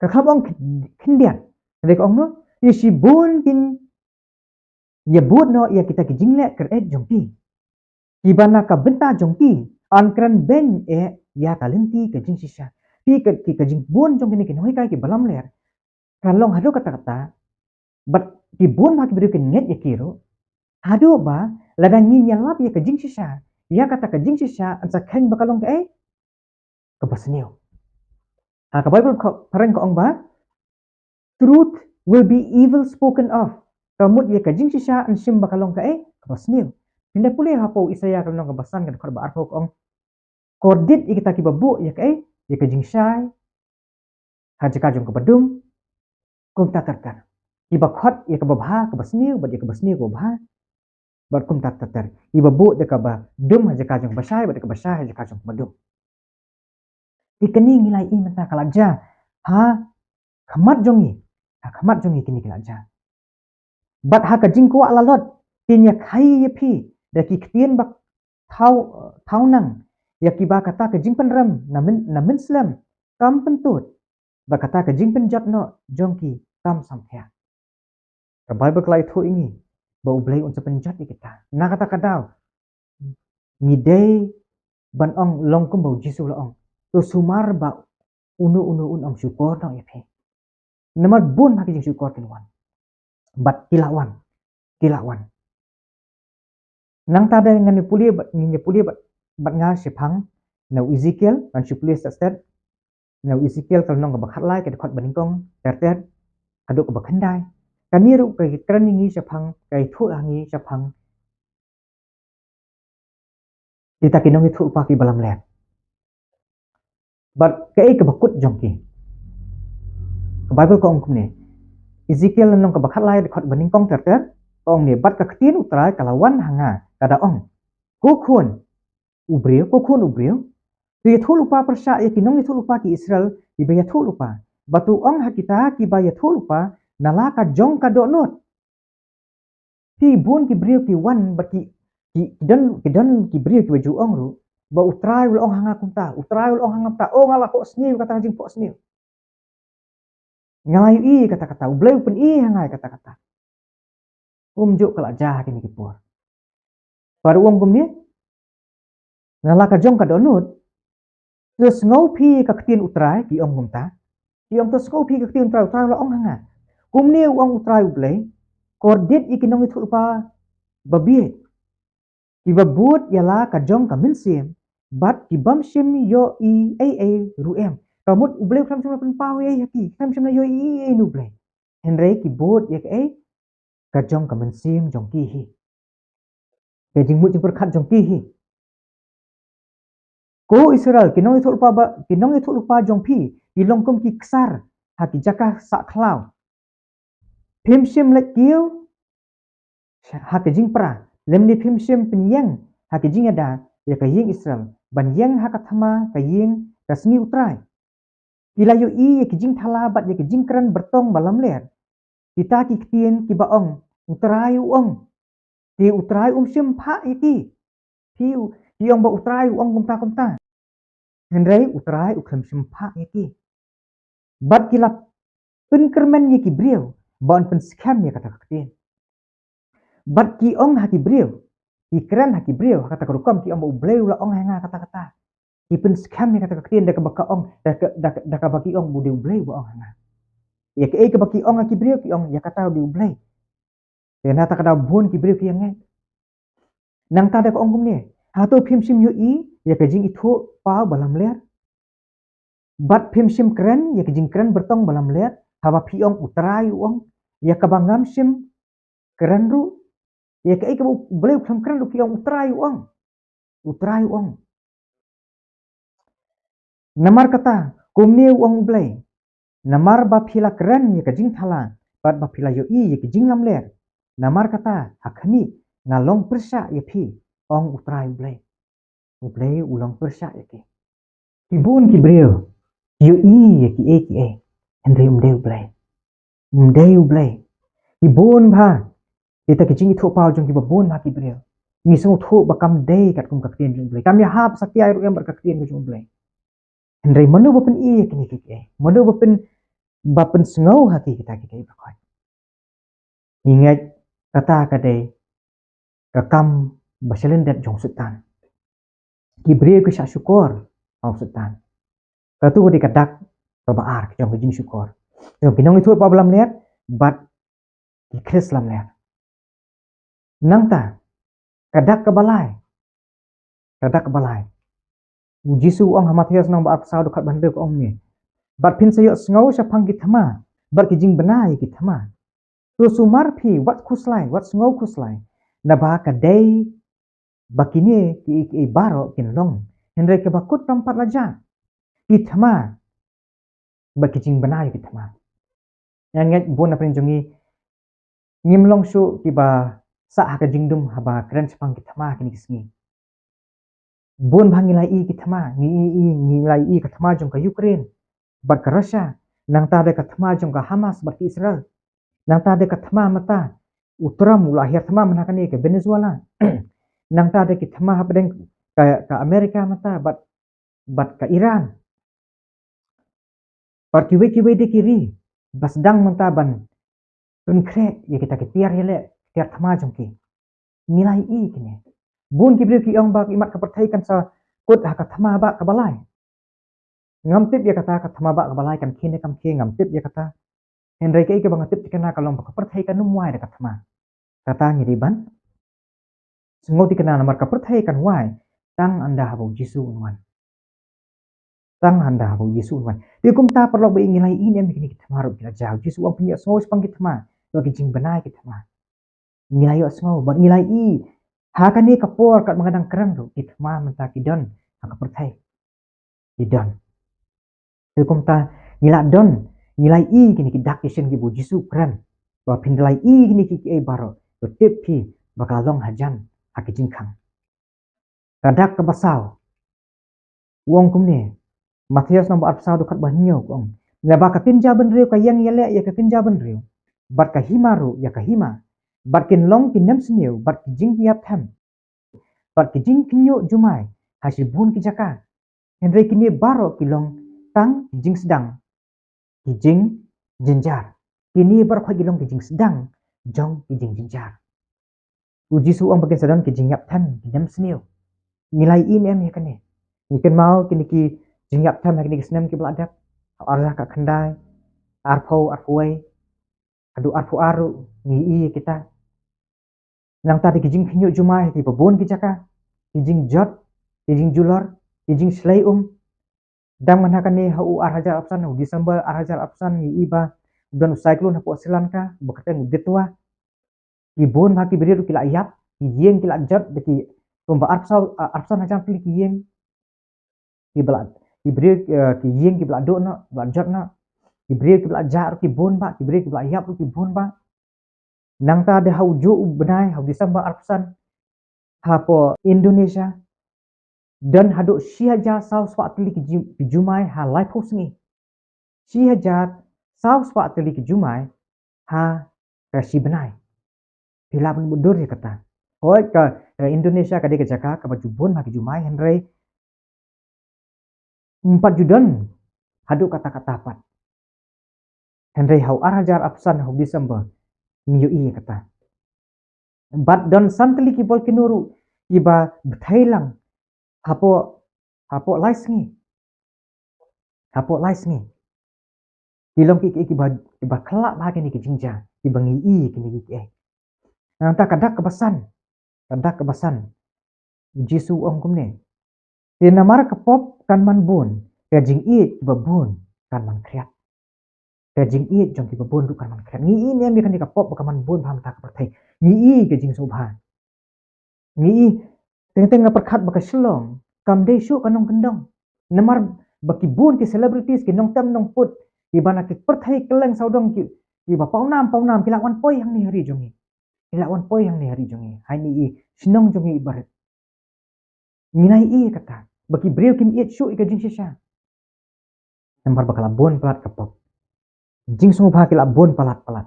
Ka kham ong khyn-, khyndiat. Hynrei ka ong noh, te shibun kin ïabud noh ïa kita ki jingleh kren jong ki. Kiba na ka bynta jong ki, yn kren beiñ eh ïa ka lynti ka jingshisha. Ki ka, ki ka jingbun jong kine ki nonghikai kiba lamler ka long haduh katta katta, bad ki bun bha ki briew kin ngeit ïa ki ruh. Haduh ba lada ngin ïalap ïa ka jingshisha, ïa kata ka jingshisha yn sa kheiñ ba ka long kaei? Kaba sniew. Ha ka Baibl ka phareng ka ong ba, "Truth will be evil spoken of." Ka mut ïa ka jingshisha yn shim ba ka long kaei? Kaba sniew. Phin da pule hapoh u Isaïah ka lynnong kaba san ka dkhot ba arphew ka ong, "Kordit ïa kita kiba buh ïa kaei? Ïa ka jingshai ha jaka jong kaba dum, kumta ter ter. Kiba khot ïa kaba bha kaba sniew, bad ïa kaba sniew kaba bha, bad kumta ter ter. Kiba buh ïa kaba dum ha jaka jong kaba shai, bad ïa kaba shai ha jaka jong kaba dum." Te kane ngi la ïohi mynta ka la jia ha khmat jong ngi, ha khmat jong ngi kine ki la jia. Bad ha ka jingkwah lalot, te ngi ïa khaïi ïa phi da ki ktien ba thaw, thaw nang, ïa kiba kata ka jingpynrem na myn, na mynslem kam pyntud, bad kata ka jingpynjot noh jong ki kam samthiah. Ka Baibl ka la ïathuh ïa ngi ba U Blei un sa pynjot ïa kita. Na kata ka daw, ngi dei ban ong long kumba U Jisu u la ong, "To sumar ba uno uno un ym shukor noh ïa phi." Namar bun ha ki jingshukor kin wan. Bad ki la wan. Ki la wan. Nangta de ngan ïa pule bad, ngin ïa pule bad, bad nga shaphang na u Ezekiel, ngan shu pule stet stet. Na u Ezekiel ka lynnong kaba khatlai, ka dkhot ba nyngkong ter ter haduh kaba khyndai. Kane ruh ka kren ïa ngi shaphang, ka ïathuh ha ngi shaphang kita ki nongïathuhlypa kiba lamler. Bad kaei kaba kut jong ki. Ka Baibl ka ong kumne. Ezekiel lynnong kaba khatlai, dkhot ba nyngkong ter ter, ka ong ne, bad ka ktien U Trai ka la wan ha nga, ka da ong, "Ko khun u briew, ko khun u briew, to ïathuhlypa pyrshah ïa ki nongïathuhlypa ki Israel kiba ïathuhlypa, bad to ong ha kita kiba ïathuhlypa na la ka jong ka dohnud." Phi, bun ki briew ki wan bad ki, ki, ki don, ki don ki briew kiba ju ong ruh ba U Trai u la ong ha nga kumta, U Trai u la ong ha nga kumta, oh nga la phohsniew kata ka jingphohsniew. Nga la ïohi kata kata, U Blei u pyni ha nga kata kata. Kumjuh ka la jia ha kine ki por. Bad u ong kumne, na la ka jong ka dohnud, to sngew phi ka ktien U Trai, ki ong kumta. Ki ong, to sngew phi ka ktien U Trai, U Trai u la ong ha nga. Kumne u ong U Trai U Blei, kordit ïa ki nongïathuhlypa babieit, kiba bud ïa la ka jong ka mynsiem, bad ki bym shym ïohi ei ei ruh em. Ka mut U Blei u khlem shym la pynpaw ei ei ha ki, khlem shym la ïohi ei ei na U Blei. Hynrei ki bud ïa kaei? Ka jong ka mynsiem jong ki hi. Ka jingmut jingpyrkhat jong ki hi. Ko Israel, ki nongïathuhlypa ba, ki nongïathuhlypa jong phi ki long kum ki ksar ha ki jaka sah khlaw. Phim shym leit kiew ha ka jingpra, lymne phim shym pynïeng ha ka jingïada ïa ka ïing Israel, ban ïeng ha ka thma ka ïing ka sngi U Trai. Ki la ïohi ïa ki jingthala bad ïa ki jingkren byrtong ba lamler. Kita ki ktien kiba ong, U Trai u ong. Te U Trai um shym phah ïa ki. Phi, u, ki ong ba U Trai u ong kumta kumta. Hynrei U Trai u khlem shym phah ïa ki. Bad ki la pynkyrmen ïa ki briew ba yn pynskhem ïa kata ka ktien. Bad ki ong ha ki briew, ki kren ha ki briew ha kata ka rukom, ki ong ba U Blei u la ong ha nga kata kata. Ki pynskhem ïa kata ka ktien da kaba ka ong, da ka, da, da kaba ki ong ba U Blei ba ong ha nga. Ïa kaei kaba ki ong ha ki briew, ki ong ïa kata U Blei. Ïa na kata ka daw bun ki briew ki ïa ngeit. Nangta da ka ong kumne, hato phim shym ïohi ïa ka jingithuh paw ba lamler? Bad phim shym kren ïa ka jingkren byrtong ba lamler, haba phi ong U Trai u ong, ïa kaba ngam shym kren ruh? Ïa kaei kaba U Blei u khlem kren ruh phi ong U Trai u ong. U Trai u ong. Namar kata, kumne u ong U Blei, namar ba phi la kren ïa ka jingthala, bad ba phi la ïohi ïa ka jinglamler. Namar kata, ha khmih, nga long pyrshah ïa phi, ong U Trai U Blei. U Blei u long pyrshah ïa ki. Ki bun ki briew, ki ïohi ïa kiei kiei, hynrei um dei U Blei. Um dei U Blei. Ki bun bha kita ki jingithuh paw jong kiba bun bha ki briew. Ngi sngewthuh ba kam dei katkum ka ktien jong U Blei. Kam ïahap satia ruh em bad ka ktien jong U Blei. Hynrei mano ba pyni ïa kine kiei kiei? Mano ba pyn, ba pynsngew ha ki kita kiei kiei ba khot? Ngi ngeit kata ka dei ka kam ba shalyndet jong u Soitan. Ki briew ki shah shukor ha u Soitan. Katu ka dei ka dak kaba ar jong ka jingshukor jong ki nongithuh paw ba lamler bad ki Khrist lamler. Nangta ka dak kaba lai, ka dak kaba lai. U Jisu u ong ha Mathaios lynnong ba arphew saw dkhot ba hynriew ka ong ne, bad phin sa ïohsngew shaphang ki thma bad ki jingbna ïa ki thma. To sumar phi, wat khuslai, wat sngew khuslai. Naba ka dei ba kine kiei kiei baroh kin long, hynrei kaba kut kam pat la jah. Ki thma bad ki jingbna ïa ki thma. Nga ngeit bun na pdeng jong ngi ngim long shuh kiba sah ha ka jingdum haba kren shaphang ki thma kine ki sngi. Bun bha ngi la ïohi ki thma, ngi, ngi, ngi, ngi la ïohi ka thma jong ka Ukraine bad ka Russia. Nangta da ka thma jong ka Hamas bad ka Israel. Nangta da ka thma mynta u Trump u la hiar thma mynta kane ka Venezuela. Nangta da ki thma hapdeng ka, ka America mynta bad, bad ka Iran. Bad kiwei kiwei de ki ri ba sdang mynta ban pynkhreh ïa kita ki tiar ïaleh, ki tiar thma jong ki. Ngi la ïohi kine. Bun ki briew ki ong ba imat ka pyrthei kan sa kut ha ka thma ba kaba lai. Ngam tip ïa kata, ka thma ba kaba lai kan khie ne kam khie, ngam tip ïa kata. Hynrei kaei kaba nga tip thikna ka long ba ka pyrthei kan ym wai da ka thma. Kata ngi dei ban sngewthuh thikna namar ka pyrthei kan wai tang ynda haba u Jisu un wan. Tang ynda haba u Jisu un wan. Te kumta paralok ba ïeit, ngi la ïohi ne em kine ki thma ruh ki la jah. U Jisu u ong phin ïohsngew shaphang ki thma, ïa ki jingbna ïa ki thma. Ngi la ïohsngew bad ngi la ïohi ha kane ka por katba nga dang kren ruh, ki thma mynta ki don ha ka pyrthei. Ki don. Te kumta ngi la don, ngi la ïohi kine ki dak ki shin kiba u Jisu u kren. Ba phin da la ïohi kine kiei kiei baroh, to tip phi ba ka long hajan ha ki jingkhang. Ka dak kaba saw. U ong kumne, Mathaios lynnong ba arphew saw dkhot ba hynñiew u ong, naba ka kynja bynriew ka ïeng ïaleh ïa ka kynja bynriew, bad ka hima ruh ïa ka hima, bad kin long ki nemsniew bad ki jingïap them bad ki jingkhynñiuh jumai ha shibun ki jaka. Hynrei kine baroh ki long tang ki jingsdang ki jingjynjar. Kine baroh ki long ki jingsdang jong ki jingjynjar. U Jisu u ong ba kin sa don ki jingïap them, ki nemsniew. Ngi la ïohi ne em ïa kane? Ngi kynmaw kine ki jingïap them ha kine ki snem kiba la dep. Ar hajar khatkhyndai, arphew, arphew wei, haduh arphew ar ruh ngi ïohi ïa kita. Nangta da ki jingkhynñiuh jumai ha kiba bun ki jaka, ki jingjot, ki jingjulor, ki jingshlei um. Dang mynta kane ha u ar hajar arphew san, u December ar hajar arphew san ngi ïohi ba u don u cyclone hapoh Sri Lanka, ba kyrteng u Ditwa. Ki bun bha ki briew ki la ïap, ki ïing ki la jot, da ki kumba arphew san, arphew san hajar tylli ki ïing. Kiba la, ki briew, eh, ki ïing kiba la duh noh, ba la jot noh. Ki briew kiba la jah ruh ki bun bha, ki briew kiba la ïap ruh ki bun bha. Nangta da ha u juh u bnai, ha u December arphew san, hapoh Indonesia, don haduh shi hajar saw spah tylli ki ju-, ki jumai ha laiphew sngi. Shi hajar saw spah tylli ki jumai ha ka shi bnai. Phi lah ban mutdur ïa kata. Hooid ka, ka Indonesia ka dei ka jaka kaba ju bun bha ki jumai, hynrei ym pat ju don haduh katta katta pat. Hynrei ha u ar hajar arphew san ha u December ngi ïohi ïa kata. Bad don san tylli ki volcano ruh kiba bthei lang hapoh, hapoh lai sngi. Hapoh lai sngi. Ki long ki, ki, kiba, kiba khlak bha kine ki jingjia, kiba ngi i kine ki, ki. Nangta ka dak kaba san, ka dak kaba san. U Jisu u ong kumne. Te namar ka pop kan man bun, ka jingïeit kiba bun kan man khriat. Ka jingïeit jong kiba bun ruh kan man khriat. Ngi i ne em ïa kane ka pop ba ka man bun bha mynta ka pyrthei. Ngi i ka jingsngewbha. Ngi i, teng teng nga pyrkhat ba ka Shillong kam dei shuh ka nongkyndong. Namar ba ki bun ki celebrities, ki nongtem nongput, kiba na ki pyrthei kylleng sawdong ki, kiba pawnam pawnam ki la wan poi hangne ha ri jong ngi. Ki la wan poi hangne ha ri jong ngi. Hangne i shnong jong ngi i barit. Ngi la ïohi ïa kata ba ki briew kim ïeit shuh ïa ka jingshisha. Namar ba ka la bun palat ka pop. Jingsngewbha ki la bun palat palat.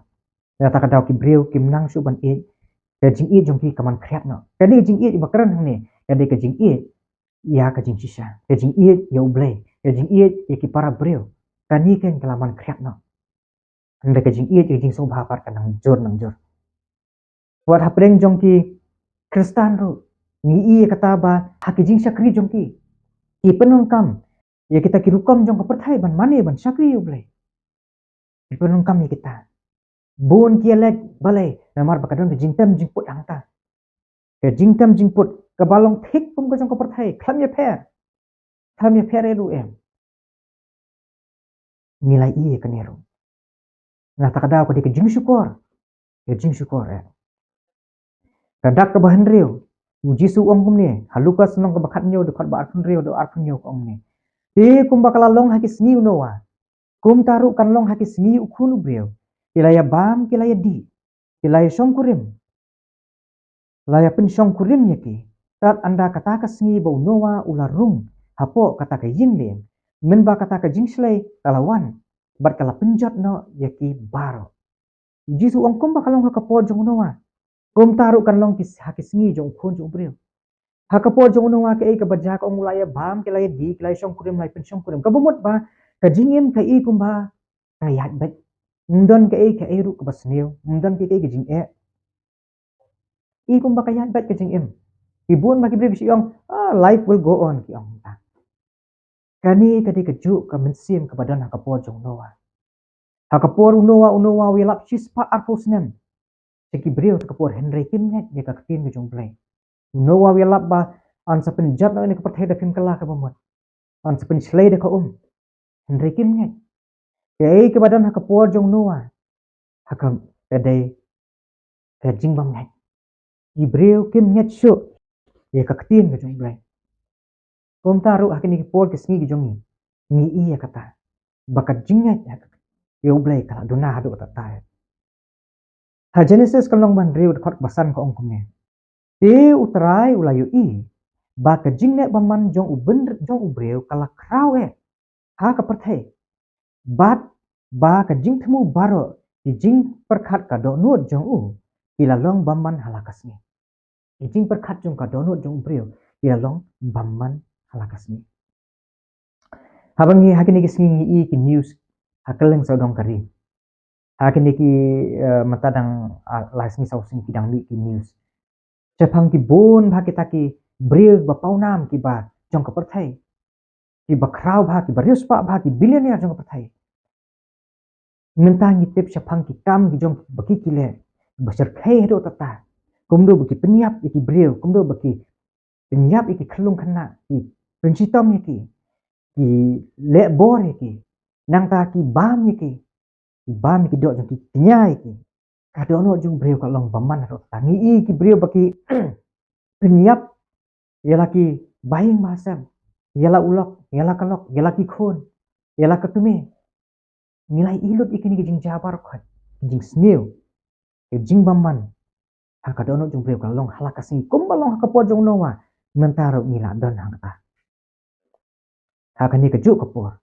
Ïa kata ka daw ki briew kim nang shuh ban ïeit. Ka jingïeit jong ki ka man khriat noh. Kane ka jingïeit ba kren hangne, ka dei ka jingïeit ïa ka jingshisha. Ka jingïeit ïa U Blei. Ka jingïeit ïa ki para briew. Kane kan ka la man khriat noh. Hynrei ka jingïeit, ka jingsngewbha pat ka nang jur nang jur. Wat hapdeng jong ki Khristan ruh, ngi i ïa kata ba ha ki jingshakri jong ki, ki pyndonkam ïa kita ki rukom jong ka pyrthei ban mane ban shakri ïa U Blei. Ki pyndonkam ïa kita. Bun ki ïaleh balei, namar ba ka don ka jingtem jingput hangta. Ka jingtem jingput kaba long thik kum ka jong ka pyrthei, khlem ïapher. Khlem ïapher ruh em. Ngi la ïohi ïa kane ruh. Nangta ka daw ka dei ka jingshukor. Ka jingshukor eh. Ka dak kaba hynriew, U Jisu u ong kumne ha Lukas lynnong kaba khathynñiew, dkhot ba arphew hynriew haduh arphew hynñiew, ka ong kumne. Te kumba ka la long ha ki sngi u Noah, kumta ruh kan long ha ki sngi U Khun u Briew. Ki la ïabam, ki la ïadih, ki la ïashongkurim, la ïapynshongkurim ïa ki. Tad ynda kata ka sngi ba u Noah u la rung hapoh kata ka ïing lieng, mynba kata ka jingshlei ka la wan bad ka la pynjot noh ïa ki baroh. U Jisu u ong kumba ka long ha ka por jong u Noah, kumta ruh kan long ki, ha ki sngi jong U Khun jong u Briew. Ha ka por jong u Noah kaei kaba jia, ka ong u la ïabam, ki la ïadih, ki la ïashongkurim, la ïapynshongkurim. Kaba mut ba ka jingim ka i kumba ka ïaid beit. Ym don kaei kaei ruh kaba sniew, ym don kaei kaei ka jingeh. I kumba ka ïaid beit ka jingim. Ki bun ma ki briew ki shu ong, ah, life will go on, ki ong ta. Kane ka dei kajuh ka mynsiem kaba don ha ka por jong u Noah. Ha ka por u Noah, u Noah u ïalap shispah arphew snem sha ki briew ha ka por, hynrei kim ngeit ïa ka ktien ka jong U Blei. U Noah u ïalap ba yn sa pynjot noh ïa ka pyrthei da phim kylla kaba mut. Yn sa pynshlei da ka um. Hynrei kim ngeit. Kaei kaba don ha ka por jong u Noah, ha ka, ka dei ka jingbymngeit. Ki briew kim ngeit shuh ïa ka ktien ka jong U Blei. Kumta ruh ha kine ki por ki sngi ki jong ngi, ngi i ïa kata ba ka jingngeit ha ka, ïa U Blei ka la duna haduh katta. Ha Genesis ka lynnong ba hynriew, dkhot ba san, ka ong kumne. Te U Trai u la ïohi ba ka jingleh bymman jong u byn, jong u briew ka la khraw eh ha ka pyrthei, bad ba ka jingthmu baroh, ki jingpyrkhat ka dohnud jong u, ki la long bymman ha la ka sngi. Ki jingpyrkhat jong ka dohnud jong u briew ki la long bymman ha la ka sngi. Haba ngi, ha kine ki sngi ngi i ki news ha kylleng sawdong ka ri. Ha kine ki, eh, mynta dang, ah, lai sngi saw sngi ki dang mih ki news shaphang ki bun bha kita ki briew ba pawnam, kiba jong ka pyrthei, kiba khraw bha, kiba riewspah bha, ki billionaire jong ka pyrthei. Mynta ngi tip shaphang ki kam ki jong ki ba ki, ki leh, ba shyrkhei haduh katta. Kumno ba ki pynïap ïa ki briew, kumno ba ki pynïap ïa ki khyllung khynnah, ki pynshitom ïa ki, ki leh bor ïa ki, nangta ki bam ïa ki, ki bam ïa ki doh jong ki, kñia ïa ki. Ka dohnud jong u briew ka long bymman haduh katta. Ngi i ki briew ba ki pynïap ïa la ki bahaïing bahasem, ïa la u lok, ïa la ka lok, ïa la ki khun, ïa la ka kmie. Ngi la i lut ïa kine ki jingjia baroh khoit, ki jingsniew, ki jingbymman. Ha ka dohnud jong u briew ka long ha la ka sngi kumba long ha ka por jong u Noah, mynta ruh ngi la don hangta. Ha kane kajuh ka por.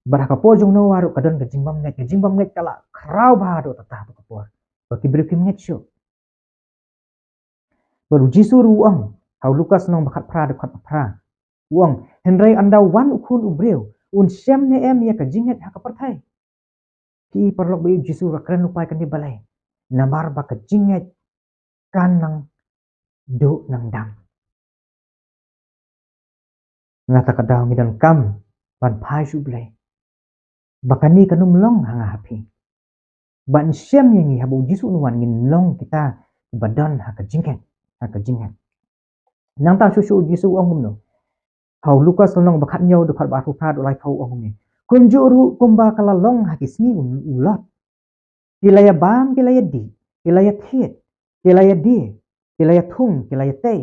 Bad ha ka por jong u Noah ruh ka don ka jingbymngeit, ka jingbymngeit ka la khraw bha haduh katta ha ka por. Ba ki briew kim ngeit shuh. Bad u Jisu ruh u ong ha u Lukas lynnong ba khatphra, dkhot phra, u ong, hynrei ynda wan u Khun u Briew, un shem ne em ïa ka jingngeit ha ka pyrthei? Ki paralok, ba u Jisu u la kren lypa ïa kane balei? Namar ba ka jingngeit kan nang duh nang dam. Na kata ka daw ngi donkam ban phai sha U Blei ba kane kan ym long ha nga ha phi. Ban shem ïa ngi haba U Jisu un wan ngin long kita ba don ha ka jingngeit, ha ka jingngeit. Nangta shuh shuh U Jisu u ong kumno? Ha u Lukas lynnong ba khathynñiew dkhot ba arphew phra u lai phew u ong kumne. Kumjuh ruh kumba ka la long ha ki sngi u, u Lot. Ki la ïa bam, ki la ïa dih, ki la ïa thied, ki la ïa die, ki la ïa thung, ki la ïa tei.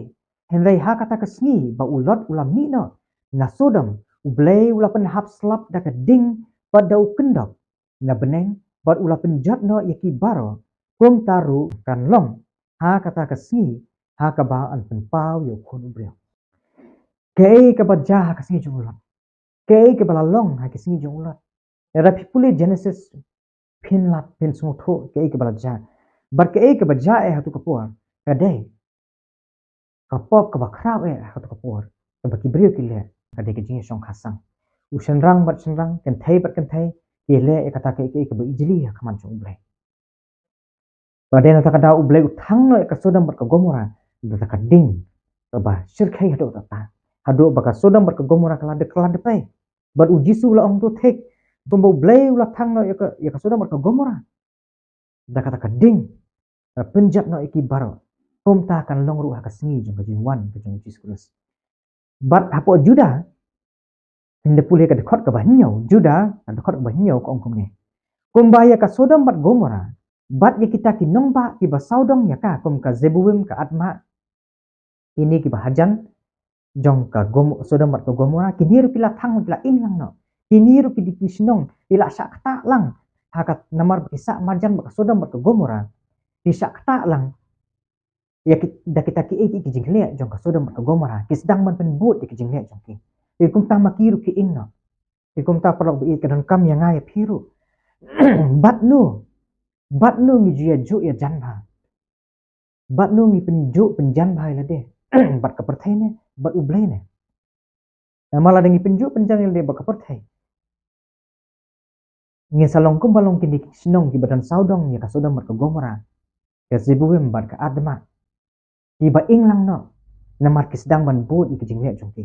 Hynrei ha kata ka sngi ba u Lot u la mih noh na Sodom, U Blei u la pynhap slap da ka ding bad da u kyndok na bneng bad u la pynjot noh ïa ki baroh. Kumta ruh kan long ha kata ka sngi ha kaba yn pynpaw ïa u Khun u briew. Kaei kaba jia ha ka sngi jong u Lot? Kaei kaba la long ha ka sngi jong u Lot? Lada phi pule Genesis phin lap phin sngewthuh kaei kaba la jia. Bad kaei kaba jia eh ha tu ka por ka dei ka pop kaba khraw eh ha tu ka por kaba ki briew ki leh ka dei ka jingïashong khasang. U shynrang bad shynrang, kynthei bad kynthei ki leh ïa kata kaei kaei kaba ijli ha khmat jong U Blei. Ba dei na kata ka daw U Blei u thang noh ïa ka Sodom bad ka Gomora da ka ding kaba shyrkhei haduh katta. Haduh ba ka Sodom bad ka Gomora ka la dep, ka la dep pei. Bad U Jisu u la ong to thik, kumba U Blei u la thang noh ïa ka, ïa ka Sodom bad ka Gomora da kata ka ding, ka pynjot noh ïa ki baroh. Kumta kan long ruh ha ka sngi jong ka jingwan ka jong U Jisu Khrist. Bad hapoh Juda, hynda pule ka dkhot kaba hynñiew, Juda ka dkhot kaba hynñiew ka ong kumne. Kumba ïa ka Sodom bad Gomora bad ïa kita ki nongbah kiba sawdong ïa ka kum ka Zeboim, ka Admah, kine kiba hajan jong ka Gom-, Sodom bad ka Gomora, kine ruh ki la thang, ki la ing lang noh. Kine ruh ki dei ki shnong ki la shah ktah lang. Ha ka namar ba ki sah marjan bad ka Sodom bad ka Gomora, ki shah ktah lang ïa ki, da kita kiei kiei ki jingleh jong ka Sodom bad ka Gomora, ki sdang ban pynbud ïa ki jingleh jong ki. Te kumta ma ki ruh ki ing noh. Te kumta paralok ba ïeit, ka donkam ïa nga ïa phi ruh. Bad no, bad no ngi ju ïa juh ïa jan bha? Bad no ngi pynjuh pynjan bha ïa lade? Bad ka pyrthei ne bad U Blei ne? Namar lada ngi pynjuh pynjan ïa lade bad ka pyrthei, ngin sa long kumba long kine ki shnong kiba don sawdong ïa ka Sodom bad ka Gomora, ka Zeboim bad ka Admah, kiba ing lang noh namar ki sdang ban bud ïa ki jingleh jong ki.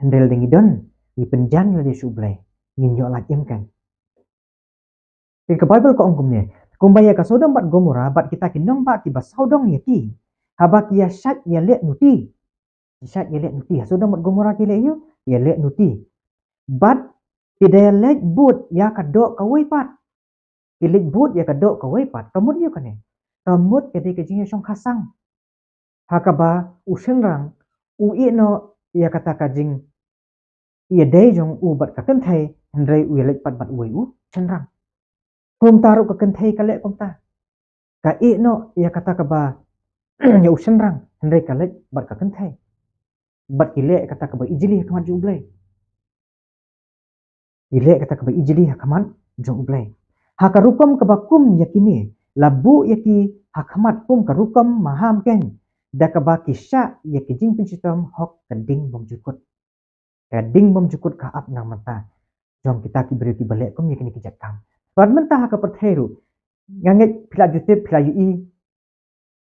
Hynrei lada ngi don, ngi pynjan ïa lade sha U Blei, ngin ïoh lait im kein. Te ka Baibl ka ong kumne, kumba ïa ka Sodom bad Gomora bad kita ki nongbah kiba sawdong ïa ki, haba ki ïa shait ïa leh nuti. Ki shait ïa leh nuti. Ha Sodom bad Gomora ki leh ïa, ïa leh nuti. Bad ki da ïa leit bud ïa ka doh kawei pat. Ki leit bud ïa ka doh kawei pat. Ka mut ïa kane, ka mut ka dei ka jingïashong khasang. Ha kaba u shynrang u ïeh noh ïa kata ka jingïadei jong u bad ka kynthei, hynrei u ïa leit pat bad uwei u shynrang. Kumta ruh ka kynthei ka leh kumta. Ka ïeh noh ïa kata kaba, ïa u shynrang, hynrei ka leit bad ka kynthei. Bad ki leh ïa kata kaba ijli ha khmat jong U Blei. Ki leh ïa kata kaba ijli ha khmat jong U Blei. Ha ka rukom kaba kum ïa kine, la buh ïa ki ha khmat kum ka rukom maham kein, da kaba ki shah ïa ki jingpynshitom hok ka ding bymjukut. Ka ding bymjukut ka ap na ka bynta jong kita ki briew kiba leh kum ïa kine ki jait kam. Bad mynta ha ka pyrthei ruh, nga ngeit phi la ju tip, phi la ïohi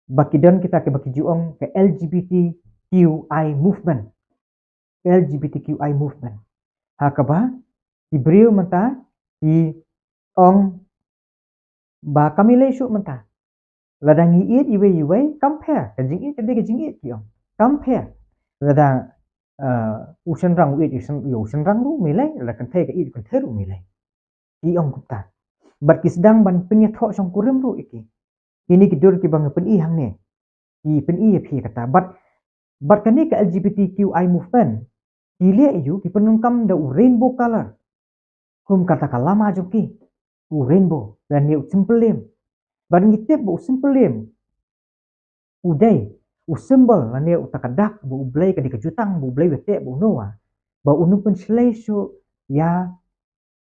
ba ki don kita kiba ki ju ong ka L G B T Q I movement. L G B T Q I movement. Ha kaba ki briew mynta ki ong ba kam ïaleh shuh mynta. Lada ngi ïeit iwei iwei kam pher, ka jingïeit ka dei ka jingïeit, ki ong. Kam pher. Lada, eh, u shynrang u ïeit ïa u shyn-, ïa u shynrang ruh um ïaleh, lada kynthei ka ïeit ïa u kynthei ruh um ïaleh, ki ong kumta. Bad ki sdang ban pynïathoh shongkurim ruh ïa ki. Kine ki dur kiba nga pyni hangne, ki pyni ïa phi kata. Bad, bad kane ka L G B T Q I movement, ki leh ïa u, ki pyndonkam da u rainbow color kum kata ka lama jong ki, u rainbow lane u symbolism. Bad ngi tip ba u symbolism u dei u symbol lane uta ka dak ba U Blei, ka dei ka jutang ba U Blei u teh bad u Noah, ba un ym pynshlei shuh ïa,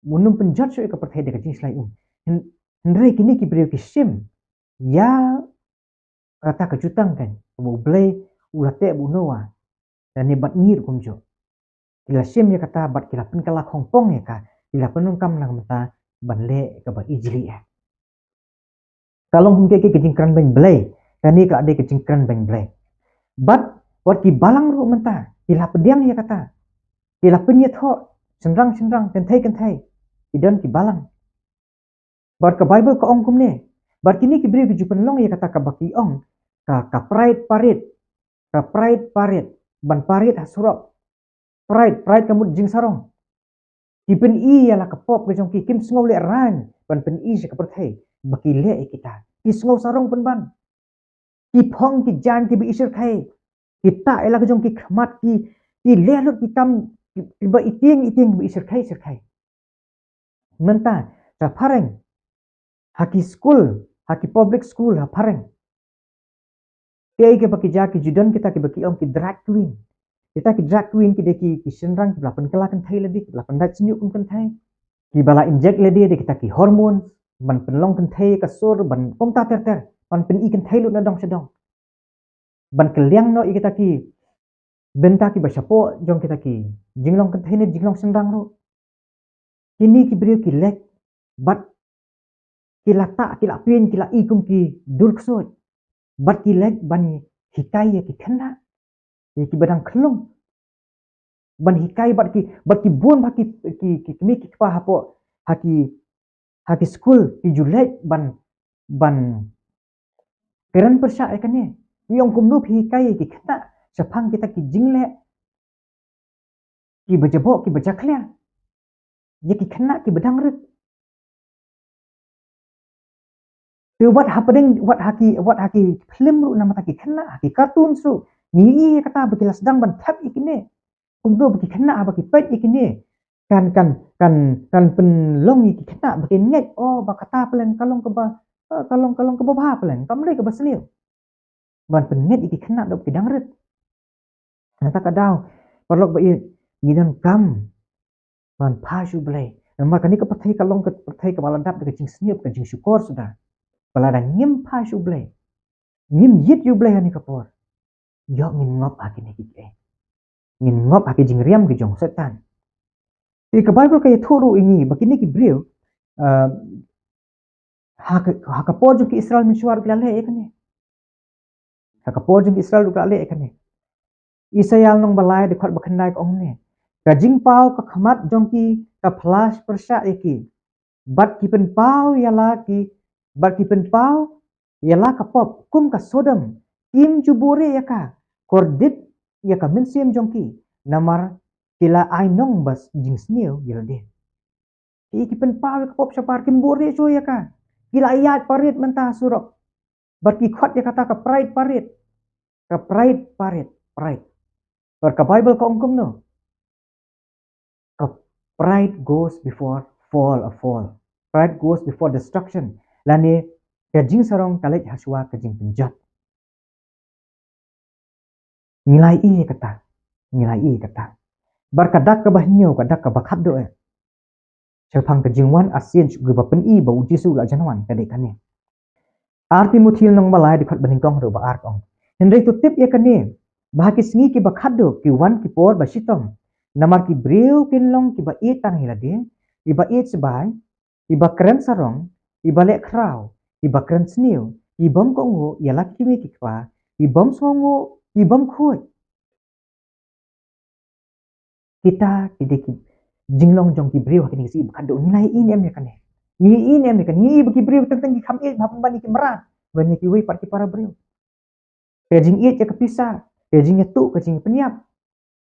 un ym pynjot shuh ïa ka pyrthei da ka jingshlei um. Hyn-, hynrei kine ki briew ki shim ïa kata ka jutang kein kaba U Blei u la teh bad u Noah, lane bad ngi ruh kumjuh. Ki la shim ïa kata bad ki la pynkylla khongpong ïa ka, ki la pyndonkam na ka bynta ban leh kaba ijli eh. Ka long kum kiei kiei ki jingkren beiñ Blei Kane ka la dei ka jingkren beiñ Blei. Bad wat ki balang ruh mynta ki la pdiang ïa kata. Ki la pynïathoh shynrang shynrang, kynthei kynthei. Ki don ki balang. Bad ka Baibl ka ong kumne. Bad kine ki briew ki ju pynlong ïa kata kaba ki ong ka, ka pride parade. Ka pride parade. Ban parade ha surok. Pride, pride ka mut jingsarong. Ki pyni ïa la ka pop ka jong ki, kim sngew lehraiñ ban pyni sha ka pyrthei ba ki leh ïa kita. Ki sngew sarong pynban. Ki phong ki jaiñ kiba ishyrkhei. Ki tah ïa la ka jong ki khmat, ki, ki leh lut ki kam ki, kiba itieng itieng, kiba ishyrkhei shyrkhei. Mynta, ha phareng, ha ki skul, ha ki public school ha phareng, kiei kiba ki jia, ki ju don kita kiba ki ong ki drag queen. Kita ki drag queen ki dei ki, ki shynrang kiba la pynkylla kynthei lade, kiba la pyndait shñiuh kum kynthei, kiba la inject lade da kita ki hormones ban pynlong kynthei ka sur, ban kumta ter ter, ban pyni kynthei lut na dong sha dong, ban kylliang noh ïa kita ki bynta kiba shapoh jong kita ki jinglong kynthei ne jinglong shynrang ruh. Kine ki briew ki leit bad ki la tah, ki la pynïeng, ki la i kum ki dur ksuid. Bad ki leit ban hikai ïa ki khynnah, ïa kiba dang khyllung. Ban hikai bad ki, bad ki bun bha ki, ki, ki kmie ki kpa hapoh, ha ki, ha ki skul, ki ju leit ban, ban kren pyrshah ïa kane. Ki ong kumno phi hikai ïa ki khynnah shaphang kita ki jingleh kiba jaboh, kiba jakhlia ïa ki khynnah kiba dang rit. Te wat hapdeng, wat ha ki, wat ha ki film ruh namar ki khynnah, ha ki cartoons ruh, ngi ïohi ïa kata ba ki la sdang ban thep ïa kine. Kumno ba ki khynnah haba ki peit ïa kine, kan, kan, kan, kan pynlong ïa ki khynnah ba kin ngeit, oh, ba kata pleng ka long kaba, eh, ka long, ka long kaba bha pleng, kam dei kaba sniew. Ban pynngeit ïa ki khynnah da ki dang rit. Nangta ka daw, paralok ba ïeit, ngi donkam ban phai sha U Blei. Namar kane ka pyrthei ka long ka pyrthei kaba la dap da ka jingsniew, ka jingshukor suda. Ba lada ngim phai sha U Blei, ngim ïeit ïa U Blei ha kane ka por, ïoh ngin ngop ha kine kiei kiei. Ngin ngop ha ki jingriam ki jong Soitan. Te ka Baibl ka ïathuh ruh ïa ngi ba kine ki briew, eh, ha ka, ha ka por jong ki Israel mynshuwa ruh ki la leh ïa kane. Ha ka por jong ki Israel ruh ki la leh ïa kane. Isaïah lynnong ba lai dkhot ba khyndai ka ong ne, ka jingpaw ka khmat jong ki ka phla pyrshah ïa ki, bad ki pynpaw ïa la ki, bad ki pynpaw ïa la ka pop kum ka Sodom, kim ju buhrieh ïa ka, kordit ïa ka mynsiem jong ki, namar ki la ai nong ba jingsniew ïa lade. Ki, ki pynpaw ïa ka pop shabar, kim buhrieh shuh ïa ka. Ki la ïaid parade mynta surok. Bad ki khot ïa kata ka pride parade. Ka pride parade, pride. Bad ka Baibl ka ong kumno? Ka pride goes before fall, a fall. Pride goes before destruction. Lane ka jingsarong ka leit hashwa ka jingpynjot. Ngi la ïohi ïa kata. Ngi la ïohi ïa kata. Bad ka dak kaba hynñiew, ka dak kaba khatduh eh. Shaphang ka jingwan arsien sha kiba pyni ba U Jisu u la jan wan, ka dei kane. Ar Timothi lynnong ba lai dkhot ba nyngkong haduh ba ar ka ong. Hynrei to tip ïa kane, ba ha ki sngi kiba khatduh ki wan ki por ba shitom. Namar ki briew kin long kiba ïeit tang ïa lade, kiba ïeit sbai, kiba kren sarong, kiba leh khraw, kiba kren sniew, ki bym kohnguh ïa la ki kmie ki kpa, ki bym sngewnguh, ki bym khuid. Kita ki dei ki jinglong jong ki briew ha kine ki sngi ba khatduh. Ngi la ïohi ne em ïa kane? Ngi ïohi ne em ïa kane? Ngi ïohi ba ki briew teng teng ki kham ïeit bha pynban ïa ki mrad ban ïa kiwei pat ki para briew. Ka jingïeit ïa ka pisa, ka jingïathuh, ka jingpynïap.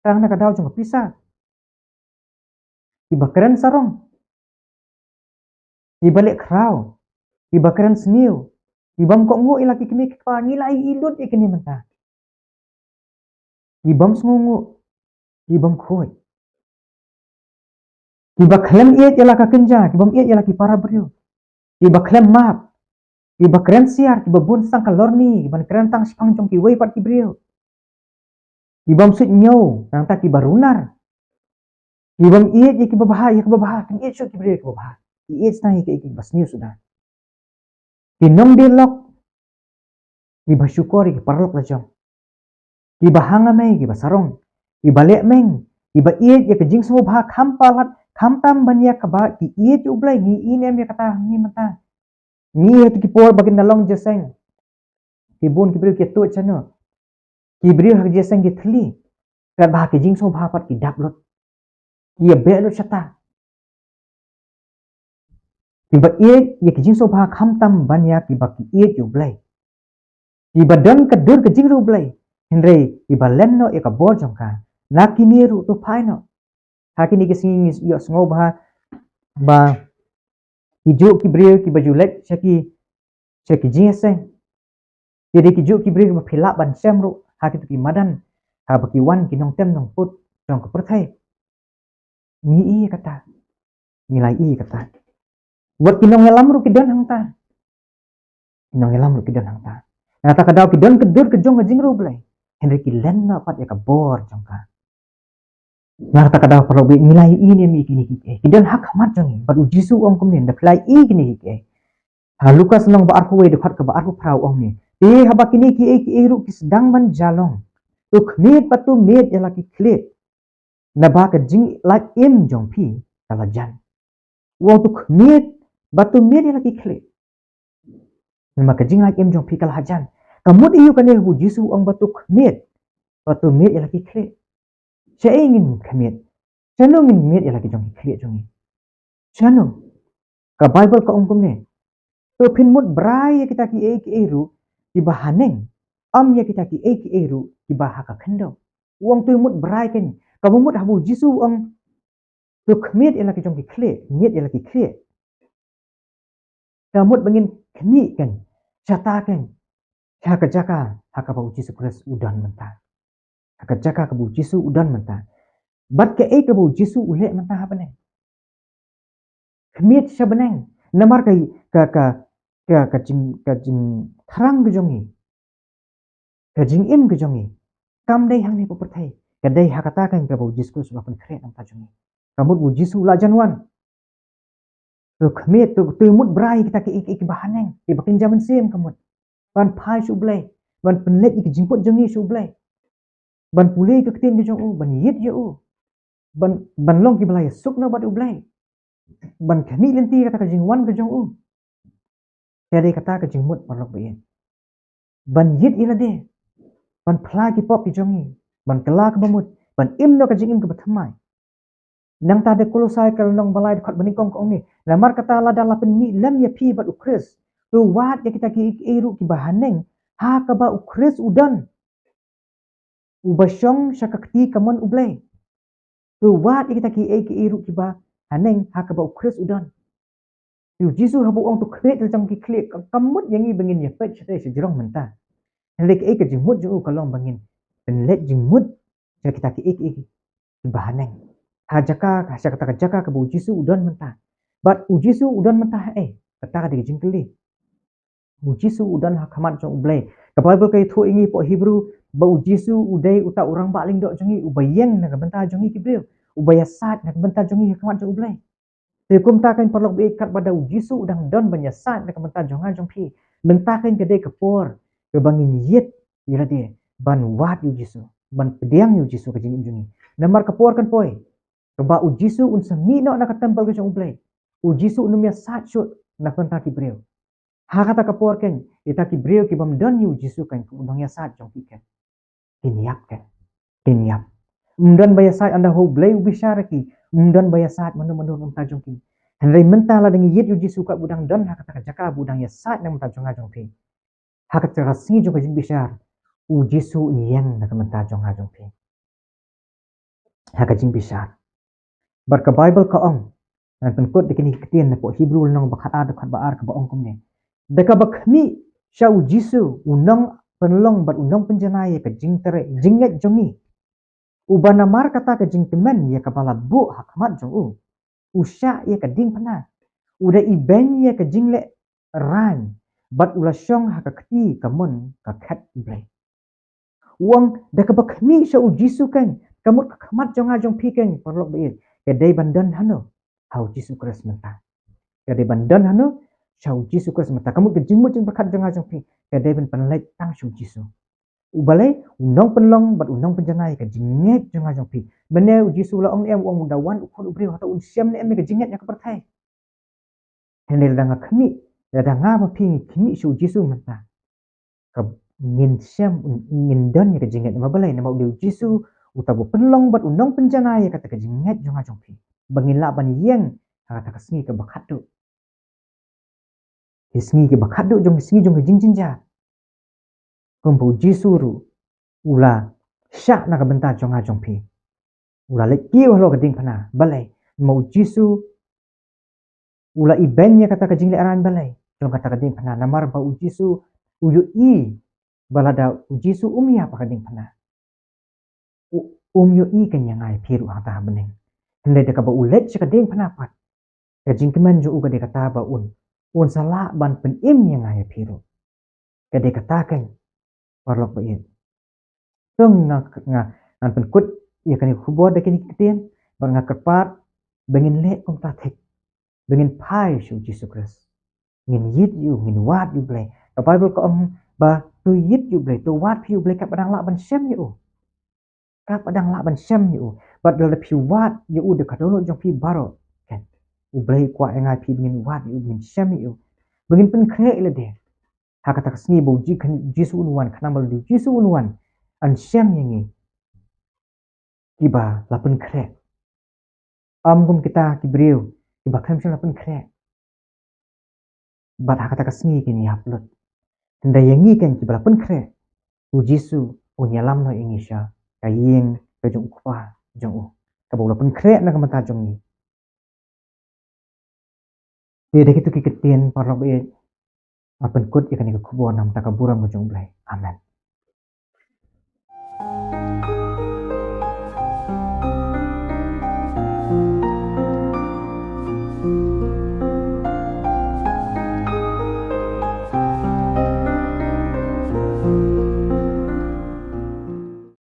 Tang na ka daw jong ka pisa. Kiba kren sarong, kiba leh khraw, kiba kren sniew, ki bym kohnguh ïa la ki kmie ki kpa, ngi la ïohi lut ïa kine mynta. Ki bym sngewnguh, ki bym khuid. Kiba khlem ïeit ïa la ka kynja, ki bym ïeit ïa la ki para briew. Kiba khlem map, kiba kren siar, kiba bun sangka lorni, kiban kren tang shaphang jong kiwei pat ki briew. Ki bym suidñiew, nangta kiba runar. Ki bym ïeit ïa kiba bha, ïa kiba bha, kim ïeit shuh ki briew kiba bha. Ki ïeit sdang ïa ki, ïa kiba sniew suda. Ki nongdie lok, kiba shukor ïa ki paralok la jong. Kiba hanga mei, kiba sarong, kiba leh meng, kiba ïeit ïa ka jingsngewbha kham palat, khamtam ban ïa kaba ki ïeit ïa U Blei, ngi ïohi ne em ïa kata, ngi mynta. Ngi ïa ki por ba kin da long jingïaseng. Ki bun ki briew ki tuid shano. Ki briew ha ka jingïaseng ki thylli. Katba ha ka jingsngewbha pat ki dap lut. Ki ïabeh lut shata. Kiba ïeit ïa ka jingsngewbha khamtam ban ïa kiba ki ïeit ïa U Blei. Kiba don ka dur ka jingriewblei. Hynrei kiba len noh ïa ka bor jong ka. Na kine ruh to phai noh. Ha kine ki sngi ngi ïohsngew bha ba ki juh ki briew kiba ju leit sha ki, sha ki jingïaseng. Ki dei ki juh ki briew kiba phi lah ban shem ruh ha kito ki madan haba ki wan ki nongtem nongput jong ka pyrthei. Ngi i kata. Ngi la i kata. Wat ki nongïalam ruh ki don hangta. Ki nongïalam ruh ki don hangta. Na kata ka daw ki don ka dur ka jong ka jingriewblei. Hynrei ki len noh pat ïa ka bor jong ka. Na kata ka daw paralok baieit, ngi la i ne em ïa kine kiei kiei. Ki don ha khmat jong ngi. Bad U Jisu u ong kumne, da phi la i kine kiei kiei. Ha Lukas lynnong ba arphew wei dkhot kaba arphew phra u ong ne. Te haba kine kiei kiei ruh ki sdang ban jia long, to khmied bad to mied ïa la ki khlieh. Naba ka jinglait im jong phi ka la jan. U ong to khmied bad to mied ïa la ki khlieh. Namar ka jinglait im jong phi ka la jan. Ka mut aïu kane haba U Jisu u ong ba to khmied bad to mied ïa la ki khlieh? Shaei ngin khmied? Shano ngin mied ïa la ki jong ki khlieh jong ngi? Shano? Ka Baibl ka ong kumne. To phin mut brai ïa kita kiei kiei ruh kiba haneng. Ym ïa kita kiei kiei ruh kiba ha ka khyndew. U ong to mut brai kein. Kaba mut haba U Jisu u ong to khmied ïa la ki jong ki khlieh, mied ïa la ki khlieh. Ka mut ba ngin khmih kein, shata kein, ha ka jaka ha kaba U Jisu Khrist u don mynta. Ha ka jaka kaba U Jisu u don mynta. Bad kaei kaba U Jisu u leh mynta ha bneng. Khmied sha bneng. Namar ka, ka, ka, ka, ka jing, ka jingthrang ka jong ngi. Ka jingim ka jong ngi. Kam dei hangne ha pyrthei. Ka dei ha kata kein kaba U Jisu Khrist u la pynkhreh na ka bynta jong ngi. Ka mut U Jisu u la jan wan. To khmied, to, to mut brai kita kiei kiei kiba haneng, kiba kynja mynsiem ka mut. Ban phai sha U Blei, ban pynleit ïa ki jingput jong ngi sha U Blei. Ban pule ïa ka ktien ka jong u, ban ïeit ïa u. Ban, ban long kiba la ïasuk noh bad U Blei. Ban khmih lynti kata ka jingwan ka jong u. Ka dei kata ka jingmut paralok baieit. Ban ïeit ïa lade. Ban phla ki pop ki jong ngi. Ban kylla kaba mut. Ban im noh ka jingim kaba thymmai. Nangta da Kolosai ka lynnong ba lai dkhot ba nyngkong ka ong ne. Namar kata lada la pynmih lem ïa phi bad U Khrist, to wad ïa kita kiei kiei ruh kiba haneng ha kaba U Khrist u don, uba shong sha ka kti kamon U Blei. To wad ïa kita kiei kiei ruh kiba haneng ha kaba U Khrist u don. Te U Jisu haba u ong to khmied la jong ki khlieh, ka, ka mut ïa ngi ba ngin ïa peit shatei sha jrong mynta. Hynrei kaei ka jingmut jong u ka long ba ngin pynleit jingmut sha kita kiei kiei kiba haneng. Ha jaka, ha sha kata ka jaka kaba U Jisu u don mynta. Bad U Jisu u don mynta haei? Kata ka dei ka jingkylli. U Jisu u don ha khmat jong U Blei. Ka Baibl ka ïathuh ïa ngi hapoh Hebru ba U Jisu u dei uta u rangbah lyngdoh jong ngi, uba ïeng na ka bynta jong ngi ki briew, uba ïasaid na ka bynta jong ngi ha khmat jong U Blei. Te kumta kein paralok baieit, katba da U Jisu u dang don ban ïasaid na ka bynta jong nga jong phi, mynta kein ka dei ka por kaba ngin ïeit ïa lade ban wad ïa U Jisu, ban pdiang ïa U Jisu ha ka jingim jong ngi. Namar ka por kan poi kaba U Jisu un sa mih noh na ka templ ka jong U Blei. U Jisu un ym ïasaid shuh na ka bynta ki briew. Ha kata ka por kein, ita ki briew kibym don ïa U Jisu kein, ki nongïasaid jong phi kein, kin ïap kein. Kin ïap. Ym don ba ïasaid ynda U Blei u bishar ïa ki. Ym don ba ïasaid mano mano na ka bynta jong ki. Hynrei mynta lada ngi ïeit ïa U Jisu, katba u dang don ha kata ka jaka ba u dang ïasaid na ka bynta jong nga jong phi, ha kata ka sngi jong ka jingbishar, U Jisu un ïeng na ka bynta jong nga jong phi ha ka jingbishar. Bad ka Baibl ka ong, ngan pynkut da kine ki ktien na hapoh Hebru lynnong ba khatar dkhot ba ar, kaba ong kumne. Da kaba khmih sha U Jisu u nongpynlong bad u nongpynjanai ïa ka jingtrei jingngeit jong ngi, uba namar kata ka jingkmen ïa kaba la buh ha khmat jong u, u shah ïa ka diengphna, u da ibeiñ ïa ka jinglehrain, bad u la shong ha ka kti kamon ka khet U Blei. U ong da kaba khmih sha U Jisu kein, ka mut ka khmat jong nga jong phi kein, paralok baieit, ka dei ban don hano? Ha U Jisu Khrist mynta. Ka dei ban don hano? Sha U Jisu Khrist mynta. Ka mut ka jingmut jingpyrkhat jong nga jong phi ka dei ban pynleit tang sha U Jisu. U Blei, u nongpynlong bad u nongpynjanai ka jingngeit jong nga jong phi. Mynne U Jisu u la ong ne em? U ong da wan U Khun U Briew, hato un shem ne em ïa ka jingngeit jong ka pyrthei? Hynrei lada nga khmih, lada nga bad phi ngi khmih sha U Jisu mynta, ka, ngin shem, ngin don ïa ka jingngeit namar balei, namar u dei u Jisu uta uba pynlong bad u nongpynjanai ïa kata ka jingngeit jong nga jong phi, ba ngin lah ban ïeng ha kata ka sngi kaba khatduh. Ki sngi kiba khatduh jong ki sngi jong ki jingjynjar. Kumba u Jisu ruh u la shah na ka bynta jong nga jong phi. U la leit kiew halor ka diengphna. Balei? Namar u Jisu u la ibeiñ ïa kata ka jinglehrain. Balei? Jong kata ka diengphna. Namar ba u Jisu u ïohi ba lada u Jisu um ïap ha ka diengphna, u, um ïohi kein ïa nga ïa phi ruh hangta ha bneng. Hynrei da kaba u leit sha ka diengphna pat, ka jingkmen jong u ka dei kata ba un, un sa lah ban pynim ïa nga ïa phi ruh. Ka dei kata kein, paralok ba ïeit. To nga, nga, ngan pynkut ïa kane ka khubor da kine ki ktien, bad nga kyrpad ba ngin leh kumta thik, ba ngin phai sha u Jisu Khrist. Ngin ïeit ïa u, ngin wad ïa u Blei. Ka Baibl ka ong ba to ïeit ïa u Blei, to wad phi ïa u Blei, katba dang lah ban shem ïa u. Katba dang lah ban shem ïa u. Bad lada phi wad ïa u da ka dohnud jong phi baroh, kan, u Blei u kwah ïa nga ïa phi ba ngin wad ïa u, ba ngin shem ïa u, ba ngin pynkhreh ïa lade. Ha kata ka sngi ba u Ji-, kan, Jisu un wan, khnang ba lada u Jisu un wan, yn shem ïa ngi kiba la pynkhreh. Ym kum kita ki briew kiba khlem shym la pynkhreh. Bad ha kata ka sngi kin ïap lut. Hynrei ïa ngi kein kiba la pynkhreh, u Jisu un ïalam noh ïa ngi sha ka ïing ka jong u Kpa jong u, kaba u la pynkhreh na ka bynta jong ngi. Te da kito ki ktien, paralok ba ïeit, nga pynkut ïa kane ka khubor na ka bynta ka burom ka jong u Blei. Amen.